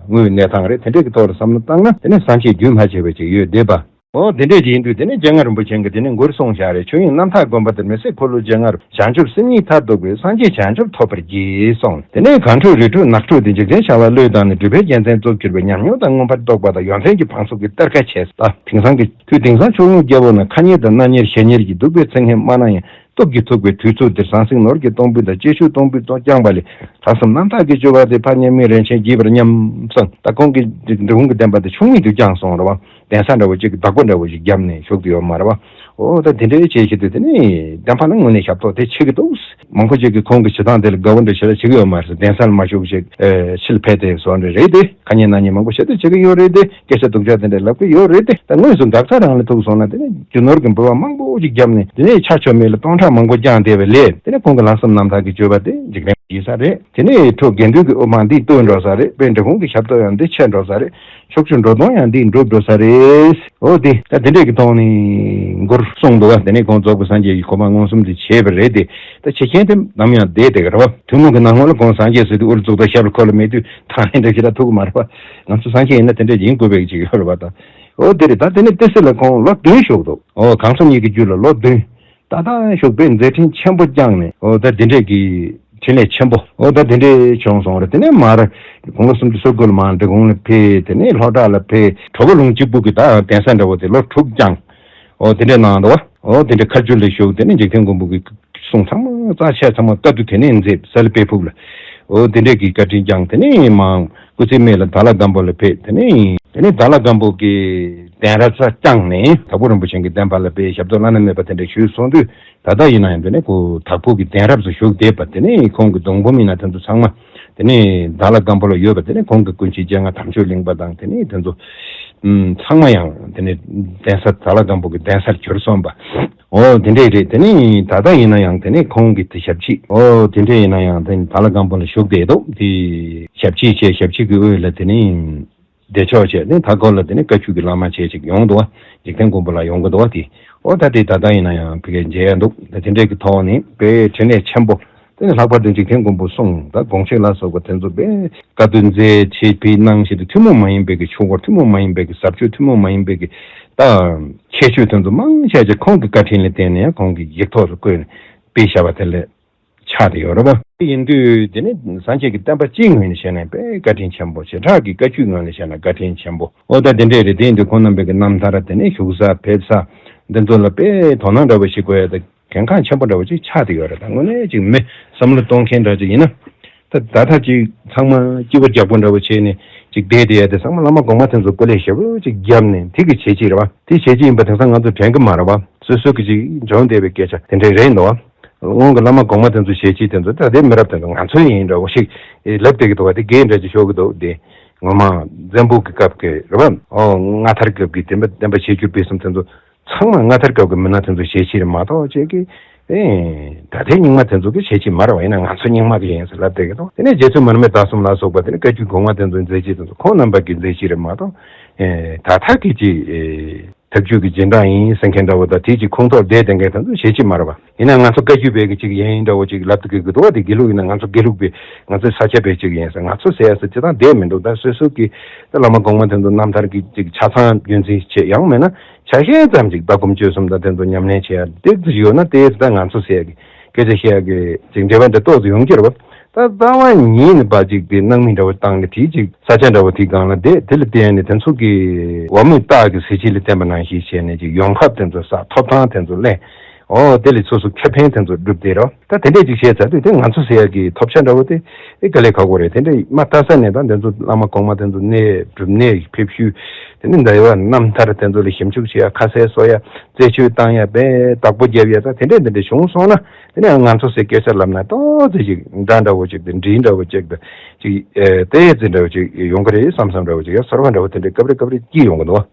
དངོས་གནས་ཐང་རེད། དེ་འདྲས་ཀྱི་ཐོག་ལ་བསམ་བློ་བཏང་ན་དེ་ནས་སངས་རྒྱས་རྒྱུན་མ་ཆད་པ་ཅིག་ཡོད་བསྡད་པ། འོ་དེ་འདྲས་ཅིག་ཡིན་དུས་དེ་ནས་སྤྱན་སྔ་རིན་པོ་ཆེ་གིས་དེ་ནས་མགུར་གསུངས་བཞག་རེད། ཆོས་དབྱིངས་རྣམ་ཐར་བསྒོམ་པ་དེར་མི་ཟད་འཁོར་ལོ་བཅོ་ལྔ་རུ། བྱང་ཆུབ་སེམས་ཉིད་མཐར་ཐུག་པའི་སངས་རྒྱས་བྱང་ཆུབ་ཐོབ་པར་བགྱི་གསུངས། དེ་ནས་གངས་ཁྲོད་རི་ཁྲོད་ནགས་ཁྲོད་དུ། འཇིག་རྟེན་བྱ་བ་བློས་བཏང་ནས། སྒྲིབ་པའི་རྒྱལ་མཚན་གཙུག་གྱུར་པའི། ཉམས་མྱོང་དང་མངོན་པར་རྟོགས་པ་དང་། ཡོན་ཏན་གྱི་བང་མཛོད་ཀྱི་གཏེར་ཁ་ཕྱེས། ད་དེང་སང་གི་དུས་དེང་སང་ཆོས་དབྱིངས་རྒྱལ་པོ་ན་ཁ་ཉེར་དང་སྣ་ཉེར་ཞེ་ཉེར་གྱིས། གདུག་པའི་ཚིག་ངན་སྨྲ་ན་ཡང་། སྟོབས་ཀྱིས་ཚུགས་པའི་དུས་ཚོད་འདིར། ཟང་ཟིང་ནོར་གྱི་གཏོང་ཕུད་དང་། གཅེས་ཕྲུག་གཏོང་ཕུད་གཏོང་བསྐྱངས་པ་ལས། ལྷག་བསམ་རྣམ་དག་གིས་སྤྱོད་པ་དེ། ཕར་ཉམས་མིན་རིན་ཆེན་བགྱིས་པར་སྙམ་གསུངས། ད་ཁོང་གིས་འབྲི་གུང་གི་བསྟན་པ་དེ་ཆུང་མིག་ཏུ་བསྐྱངས་སོང་རེད་བ། གདན་ས་འདྲ་བོ་གཅིག་གི་བདག་པོ་འདྲ་བོ་ཞིག་བརྒྱབ་ནས་བཞུགས་ཏེ་ཡོད་མ་རེད་བ། འོ་ད་དེ་འདྲའི་བྱས་བྱེད་དུས་དེ་ནི་བདེན་པ་ནི་དངོས་གནས་ཞབས་ཏོག་དེ་ཆེ་གི་འདུག་མང་པོ་ཅིག་གིས་ཁོང་གི་བྱེད་སྟངས་དེ་ལ་དགའ་བོ་འདྲ་ཞེ་དྲག་བྱེད་ཀྱི་ཡོད་མ་རེད། གདན་ས་ལ་མ་བཞུགས་ཞིག་ཕྱིར་ཕེབས་ཏེ་བཟོ་འདྲ་རེད་དེ། ཁ་ཉན་སྣ་ཉན་མང་པོ་ཞེ་དྲག་བྱེད་ཀྱི་ཡོད་རེད་དེ། སྐད་ཆ་སྡུག་ཅག་དེ་འདྲ་ལབ་ཀྱི་ཡོད་རེད་དེ། ད་དངོས་སུ་འགག་རྩ་རང་ལ་ཐུག་སོང་ན་དེ་ནི་རྒྱུ་ནོར་གྱི་འབུལ་བ་མང་པོ་ཅིག་བརྒྱབ་ནས་དེ་ནས་ཕྱག་མཆོད་མེ་ལ་སྟོང་ཕྲག་མང་པོ་བརྐྱངས་བསྡད་པ་ལས། དེ་ནས་ཁོང་གི་ལྷག་བསམ་རྣམ་དག་གི་སྤྱོད་པ་དེ་འཇིག་རྟེན་ཡིན་ས་རེད། དེ་ནས་ཁྲོ་དགེ་འདུན་གྱི་དབུ་མང་འདི་བཏོན་འགྲོ་ས་རེད། དཔེ་འབྲི་གུང་གི་ཞབས་ཏོག་ཡང་འདི་ཆད་འགྲོ་ས་རེད། ཕྱོགས་བཅུ་འགྲོ་དོན་ཡང་འདི་འགྲུབ་འགྲོ་ས་རེད། འོ་དེ་ད་དེ་འདྲས་ཀྱི་ཐོག་ནས་མགུར་གསུངས་འདུག་བ། དེ་ནས་ཁོང་རྫོགས་པའི་སངས་རྒྱས་ཀྱི་གོ་འཕང་མངོན་སུམ་དུ་བྱས་པ་རེད་དེ། ད་བྱེད་མཁན་དེ་ནམ་ཡང་བསྡད་བསྡད་ཀྱི་རེད་བ། ཐུན་མོང་གི་ནང་ངོ་ལ་ཁོང་སངས་རྒྱས་ཟེར་དུས་དབུ་རུ་གཙུག་ཏོར་ཞབས་ལ་འཁོར་ལ་མེད་དུས་ཐང་ལྷན་འདྲ་ཞིག་ལ་ཐུག་གི་མ་རེད་བ། ང་ཚོ་སངས་རྒྱས་ཡིན་ན་དེ་འདྲས་ཡིན་དགོས་པའི་ཅིག་ཡོད་རེད་བ། ད་འོ་དེ་རེད། ད་དེ་ནས་ཏི་སེ་ལ་ཁོང་ལོ་བདུན་བཞུགས་འདུག་འོ་གང་ཟག་གཉིས་ཀྱི་རྒྱུད་ལ་ལོ་བདུན། ཏག་ཏག་བཞུགས་པའི་མཛད་འཕྲིན་ཆེན་པོ་བསྐྱངས་ནས། འོ་ད་དེ་འདྲས་ཀྱི་འཕྲིན་ལས་ཆེན་པོ་འོ་ད་དེ་འདྲས་བྱུང་སོང་རེད། དེ་ནས་མར་དགུང་ལོ་སུམ་ཅུ་སོ་དགུ་ལ་མར་འབྲི་གུང་ལ་ཕེབས། དེ་ནས་ལྷོ་བྲག་ལ་ཕེབས། གྲོ་བོ་ལུང་གཅིག་པུ་གི་ད་གདན་ས་འདྲ་བོ་དེ་ལོ་དྲུག་བསྐྱངས། འོ་དེ་འདྲས་གནང་འདུག་བ། འོ་དེ་འདྲས་མཁའ་སྤྱོད་ལ་བཞུགས། དེ་ནས་འཇིག་རྟེན་མགོན་པོ་གི་གསུང་ཚང་མ་རྩ་ཆེ་ཚང་མ་བཀའ་བསྡུ་དེ་ནས་མཛད། ས་ལ་དཔལ་ཕུག་ལ། འོ་དེ་འདྲས་ཀྱི་བཀའ་དྲིན་བསྐྱངས། དེ་ནས་མར་སྐུ་ཚེ་སྨད་ལ་དྭགས་ལྷ་སྒམ་པོ་ལ་ཕེབས། དེ་ནས་དྭགས་ལྷ་སྒམ་པོ་གི་གདན་རབས་ས་བསྐྱངས་ནས་དྭགས་པོ་རིན་པོ་ཆེ་གི་བསྟན་པ་ལ་དཔེ་ཞབས་ཏོག་བླ་ན་མེད་པ་དེ་འདྲ་ཞུས་སོང་དུས། ད་ལྟ་ཡིན་ན་ཡང་དེ་ནས་ཁོ་དྭགས་པོ་གི་གདན་རབས་སུ་བཞུགས་བསྡད་པ། དེ་ནས་ཁོང་གི་གདུང་འབུམ་ཡིན་ན་དེ་ཚོ་ཚང་མ་དེ་ནས་དྭགས་ལྷ་སྒམ་པོ་ལ་ཡོད་པ། དེ་ནས་ཁོང་གི་སྐུ་མཆེད་སྤྱན་སྔ་དམ་ཆོས་གླིང་པ་དང་དེ་ནས་དེ་ཚོ་ཨུམ་ཚང་མ་ཡང་དེ་ནས་གདན་ས་དྭགས་ལྷ་སྒམ་པོ་གི་གདན་སར་གྱུར་སོང་བ། འོ་དེ་འདྲས་རེད། དེ་ནས་ད་ལྟ་ཡིན་ན་ཡང་དེ་ནས་ཁོང་གི་དེ་ཞབས་ཕྱི། འོ་དེ་འདྲས་ཡིན་ན་ཡང་དེ་ནས་དྭགས་ལྷ་སྒམ་པོ་ལ་བཞུགས་བསྡད་འདུག་དེ་ཞབས་ཕྱི་བྱས། ཞབས་ཕྱི་གི་དབུས་ལ་དེ་ནས་བདེ་མཆོག་བྱས་ནས། མཐའ་འཁོར་ལ་དེ་ནས་བཀའ་བརྒྱུད་ཀྱི་བླ་མ་བྱས་ཅིག་ཡོང་འདུག་བ། འཇིག་རྟེན་མགོན་པོ་ལ་ཡོང་གི་འདུག་བ། དེ་འོ་ད་དེ་ད་ལྟ་ཡིན་ན་ཡང་ཕ་གིར་མཇལ་ཡ་འདུག་ད་དེ་འདྲས་ཀྱི་ཐོག་ནས་དཔེ་འཕྲིན་ལས་ཆེན་པོ། དེ་ནས་ལྷག་པར་དུ་འཇིག་རྟེན་མགོན་པོ་གསུང་དང་དགོངས་གཅིག་ལ་སོགས་པ་དེ་ཚོ་དཔེ་བཀའ་བསྡུ་མཛད་བྱས་པའི་ནང་བཞིན་དུ་ཐུན་མོང་མ་ཡིན་པའི་གི་ཆོས་འཁོར། ཐུན་མོང་མ་ཡིན་པའི་གི་ཟབ་ཆོས། ཐུན་མོང་མ་ཡིན་པའི་གི་ད་ཁྱད་ཆོས་དེ་ཚོ་མང་ཆེ་ཆེ་ཁོང་གི་བཀའ་དྲིན་ལ་བརྟེན་ནས་ཁོང་གི་ཡིག་ཐོག་ཏུ་བཀོད་ནས་སྤེལ་བཞག་པ་དེ་ལས། ཆགས་བསྡད་ཡོད་རེད་པ། དེ་ཡིན་དུས་དེ་ནི་སངས་རྒྱས་ཀྱི་བསྟན་པ་སྤྱིའི་ངོས་ནས་བཤད་ན་དཔེ་བཀའ་དྲིན་ཆེན་པོ། བྱེ་བྲག་གི་བཀའ་བརྒྱུད་ངོས་ནས་བཤད་ན་བཀའ་དྲིན་ཆེན་པོ། ཨོ་ད་དེ་འདྲས་རེད། དེ་ཡིན་དུས་ཁོང་རྣམ་པའི་གི་རྣམ་ཐར། དེ་ནས་བཞུགས་ས་ཕེབས་ས་འདི་ཚོ་ལ་དཔེ་དོ་སྣང་འདྲ་བོ་ཞིག་དགོས་ཡ་དང་གལ་འགངས་ཆེན་པོ་འདྲ་བོ་ཅིག་ཆགས་བསྡད་ཡོད་རེད། ད་དངོས་གནས་ཅིག་མི་བསམ་བློ་གཏོང་མཁན་འདྲ་ཅིག་ཡིན་ན། ད་ད་ལྟ་ཅིག་ཚང་མ་སྐྱིད་པོ་རྒྱག་པོ་འདྲ་བོ་བྱས་ནས་ཅིག་བསྡད་བསྡད་ཡ་དེ་ཚང་མ་བླ་མ་གོང་མ་དེ་ཚོ་སྐུ་ལས་ཞེ་པོ་ཅིག་བརྒྱབ་ནས་དེ་གི་བྱས་རྗེས་རེད་བ། དེ་བྱས་རྗེས་ཡིན་པ་དེང་སང་ང་ཚོ་དྲན་གི་མ་རེད་བ། སོ་སོ་གི་ཅིག་འབྱུང་བསྡད་པའི་སྐད་ཆ་དེ་འདྲས་རེད་འདུག་བ། སྔོན་གི་བླ་མ་གོང་མ་དེ་ཚོ་བྱས་རྗེས་དེ་ཚོ་ད་དེ་མི་རབས་དེ་ཚོ་ང་ཚོ་ཡིན་འདྲ་བོ་ཞིག་ལབ་བསྡད་ཀྱི་འདུག་བ། དེ་དགེ་འདྲ་ཅིག་ཤོར་གི་འདུག་དེ་ངོ་མ་བཙན་པོ་གི་སྐབས་ཀྱི་རེད་བ། ཨོ་མངའ་ཐང་སྐབས་ཀྱི་བསྟན་པ་བསྟན་པ་ཆེ་བསྒྱུར་སྤེལ་གསུམ་དེ་ཚོ་ཚང་མ་མངའ་ཐང་སྐབས་ཀྱི་མི་སྣ་དེ་ཚོ་བྱས་རྗེས་རེད་མ་གཏོགས་ཅིག་གི་ཨེ། ད་ལྟའི་རྙིང་མ་དེ་ཚོ་གི་བྱས་རྗེས་མ་རེད་བ། ཡིན་ན་ང་ཚོ་རྙིང་མ་གི་ཡིན་ཟེར་ལབ་བསྡད་ཀྱི་འདུག་དེ་ནས་རྗེ་བཙུན་མར་མེ་མདའ་གསུམ་ལ་སོགས་པ་དེ་ནས་བཀའ་བརྒྱུད་གོང་མ་དེ་ཚོའི་མཛད་རྗེས་དེ་ཚོ་ཁོང་རྣམ་པ་གི་མཛད་རྗེས་རེད་མ་གཏོགས། ཨེ། ད་ལྟ་གི་ཅིག་ཨེ། ཐབས་ཇུས་ཀྱི་རྗེས་འབྲང་ཡིན་ཟེར་མཁན་འདྲ་བོ་དང་དེ་ཅིག་ཁོངས་གཏོགས་བསྡད་བསྡད་མཁན་དེ་ཚོ་བྱས་རྗེས་མ་རེད་བ། ཡིན་ན་ང་ཚོ་བཀའ་བརྒྱུད་པའི་གི་ཅིག་ཡིན་འདྲ་བོ་ཅིག་ལབ་ཏུ་གི་འདུག་བ། དེ་དགེ་ལུགས་ཡིན་ན་ང་ཚོ་དགེ་ལུགས་པའི་ང་ཚོའི་ས་ཆ་པའི་ཅིག་ཡིན་ཟེར། ང་ཚོ་ཟེར་ཡ་ཟེར་དེ་དང་བསྡད་མི་འདུག་ད་སོ་སོ་གི་ད་བླ་མ་གོང་མ་དེ་ཚོ་རྣམ་ཐར་གྱི་ཅིག་ཆ་ཚང་རྒྱུན་འཛིན་བྱེད་ཡང་མེད་ན། ཆ་ཤས་ཙམ་ཅིག་ལྟ་སྒོམ་སྤྱོད་གསུམ་དང་དེ་ཚོ་ཉམས་ལེན་བྱེད་ཡ་དེ་ཚོ་ཡོད་ན་དེ་ད་ང་ཚོ་ཟེར་ཡ་གི་སྐད་ཆ་བཤད་ཡ་གི་ཅིག་འབྲེལ་བ་འདི་ཏོག་ཙམ་ཡོང་གི་རེད་བ། ད་རྩ་བ་ཉིད་ནས་པ་ཅིག་དེ་སྣང་མེད་འདྲ་བོ་བཏང་ནས་དེ་ཅིག་ས་ཆ་འདྲ་བོ་དེའི་སྒང་ལ་བསྡད། དེ་ལ་བརྟེན་ནས་དེ་ཚོ་གི་བ་མོས་སྟག་གི་ཟིལ་ཆས་ལ་བརྟེན་པ་ནང་བཞིན་བྱས་ནས་ཅིག་ཡོང་འབབ་དེ་ཚོ་བསགས། ཐོབ་ཐང་དེ་ཚོ་ལེན། ཨོ་དེ་ལས་སོ་སོ་ཁེ་ཕན་དེ་ཚོ་སྒྲུབ་བསྡད་རོགས། ད་དེ་འདྲས་ཅིག་བྱས་ཚར་དུས་དེ་ང་ཚོ་ཟེར་ཡ་གི་ཐོབ་ཆ་འདྲ་བོ་དེ་ཨེ་དཀའ་ལས་ཁག་པོ་རེད། དེ་འདྲས་མ་ལྟ་ས་ནས་ད་འདི་ཚོ་བླ་མ་གོང་མ་དེ་ཚོ་གནས་སྒྲུབ་གནས་ཕེབས་ཤུལ་དེ་ནས་འདི་བ་རྣམ་ཐར་དེ་ཚོ་ལ་ཞིབ་འཇུག་བྱེད་ཡ། ཁ་གསལ་བཟོ་ཡ། རྩད་གཅོད་བཏང་ཡ། དཔེ་བདག་པོ་རྒྱབ་ཡ། ད་དེ་འདྲས་འདི་འདྲས་བྱུང་སོང་ན་དེ་ནས་ང་ཚོ་ཟེར་སྐད་ཆ་ལབ་ན་ཏོག་ཙམ་ཅིག་འདྲ་འདྲ་བོ་ཅིག་དང་འདྲིས་འདྲ་བོ་ཅིག་དང་ཅིག་ཨེ་ཏོག་ཙམ་འདྲ་བོ་ཅིག་ཡོང་གི་རེད་བསམ་བསམ་འདྲ་བོ་ཅིག་ཡ་ཚོར་བ་འདྲ་བོ་དེ་འདྲས་སྐབས་རེ་སྐབས་རེ་སྐྱེ་ཡོང་གི་འདུག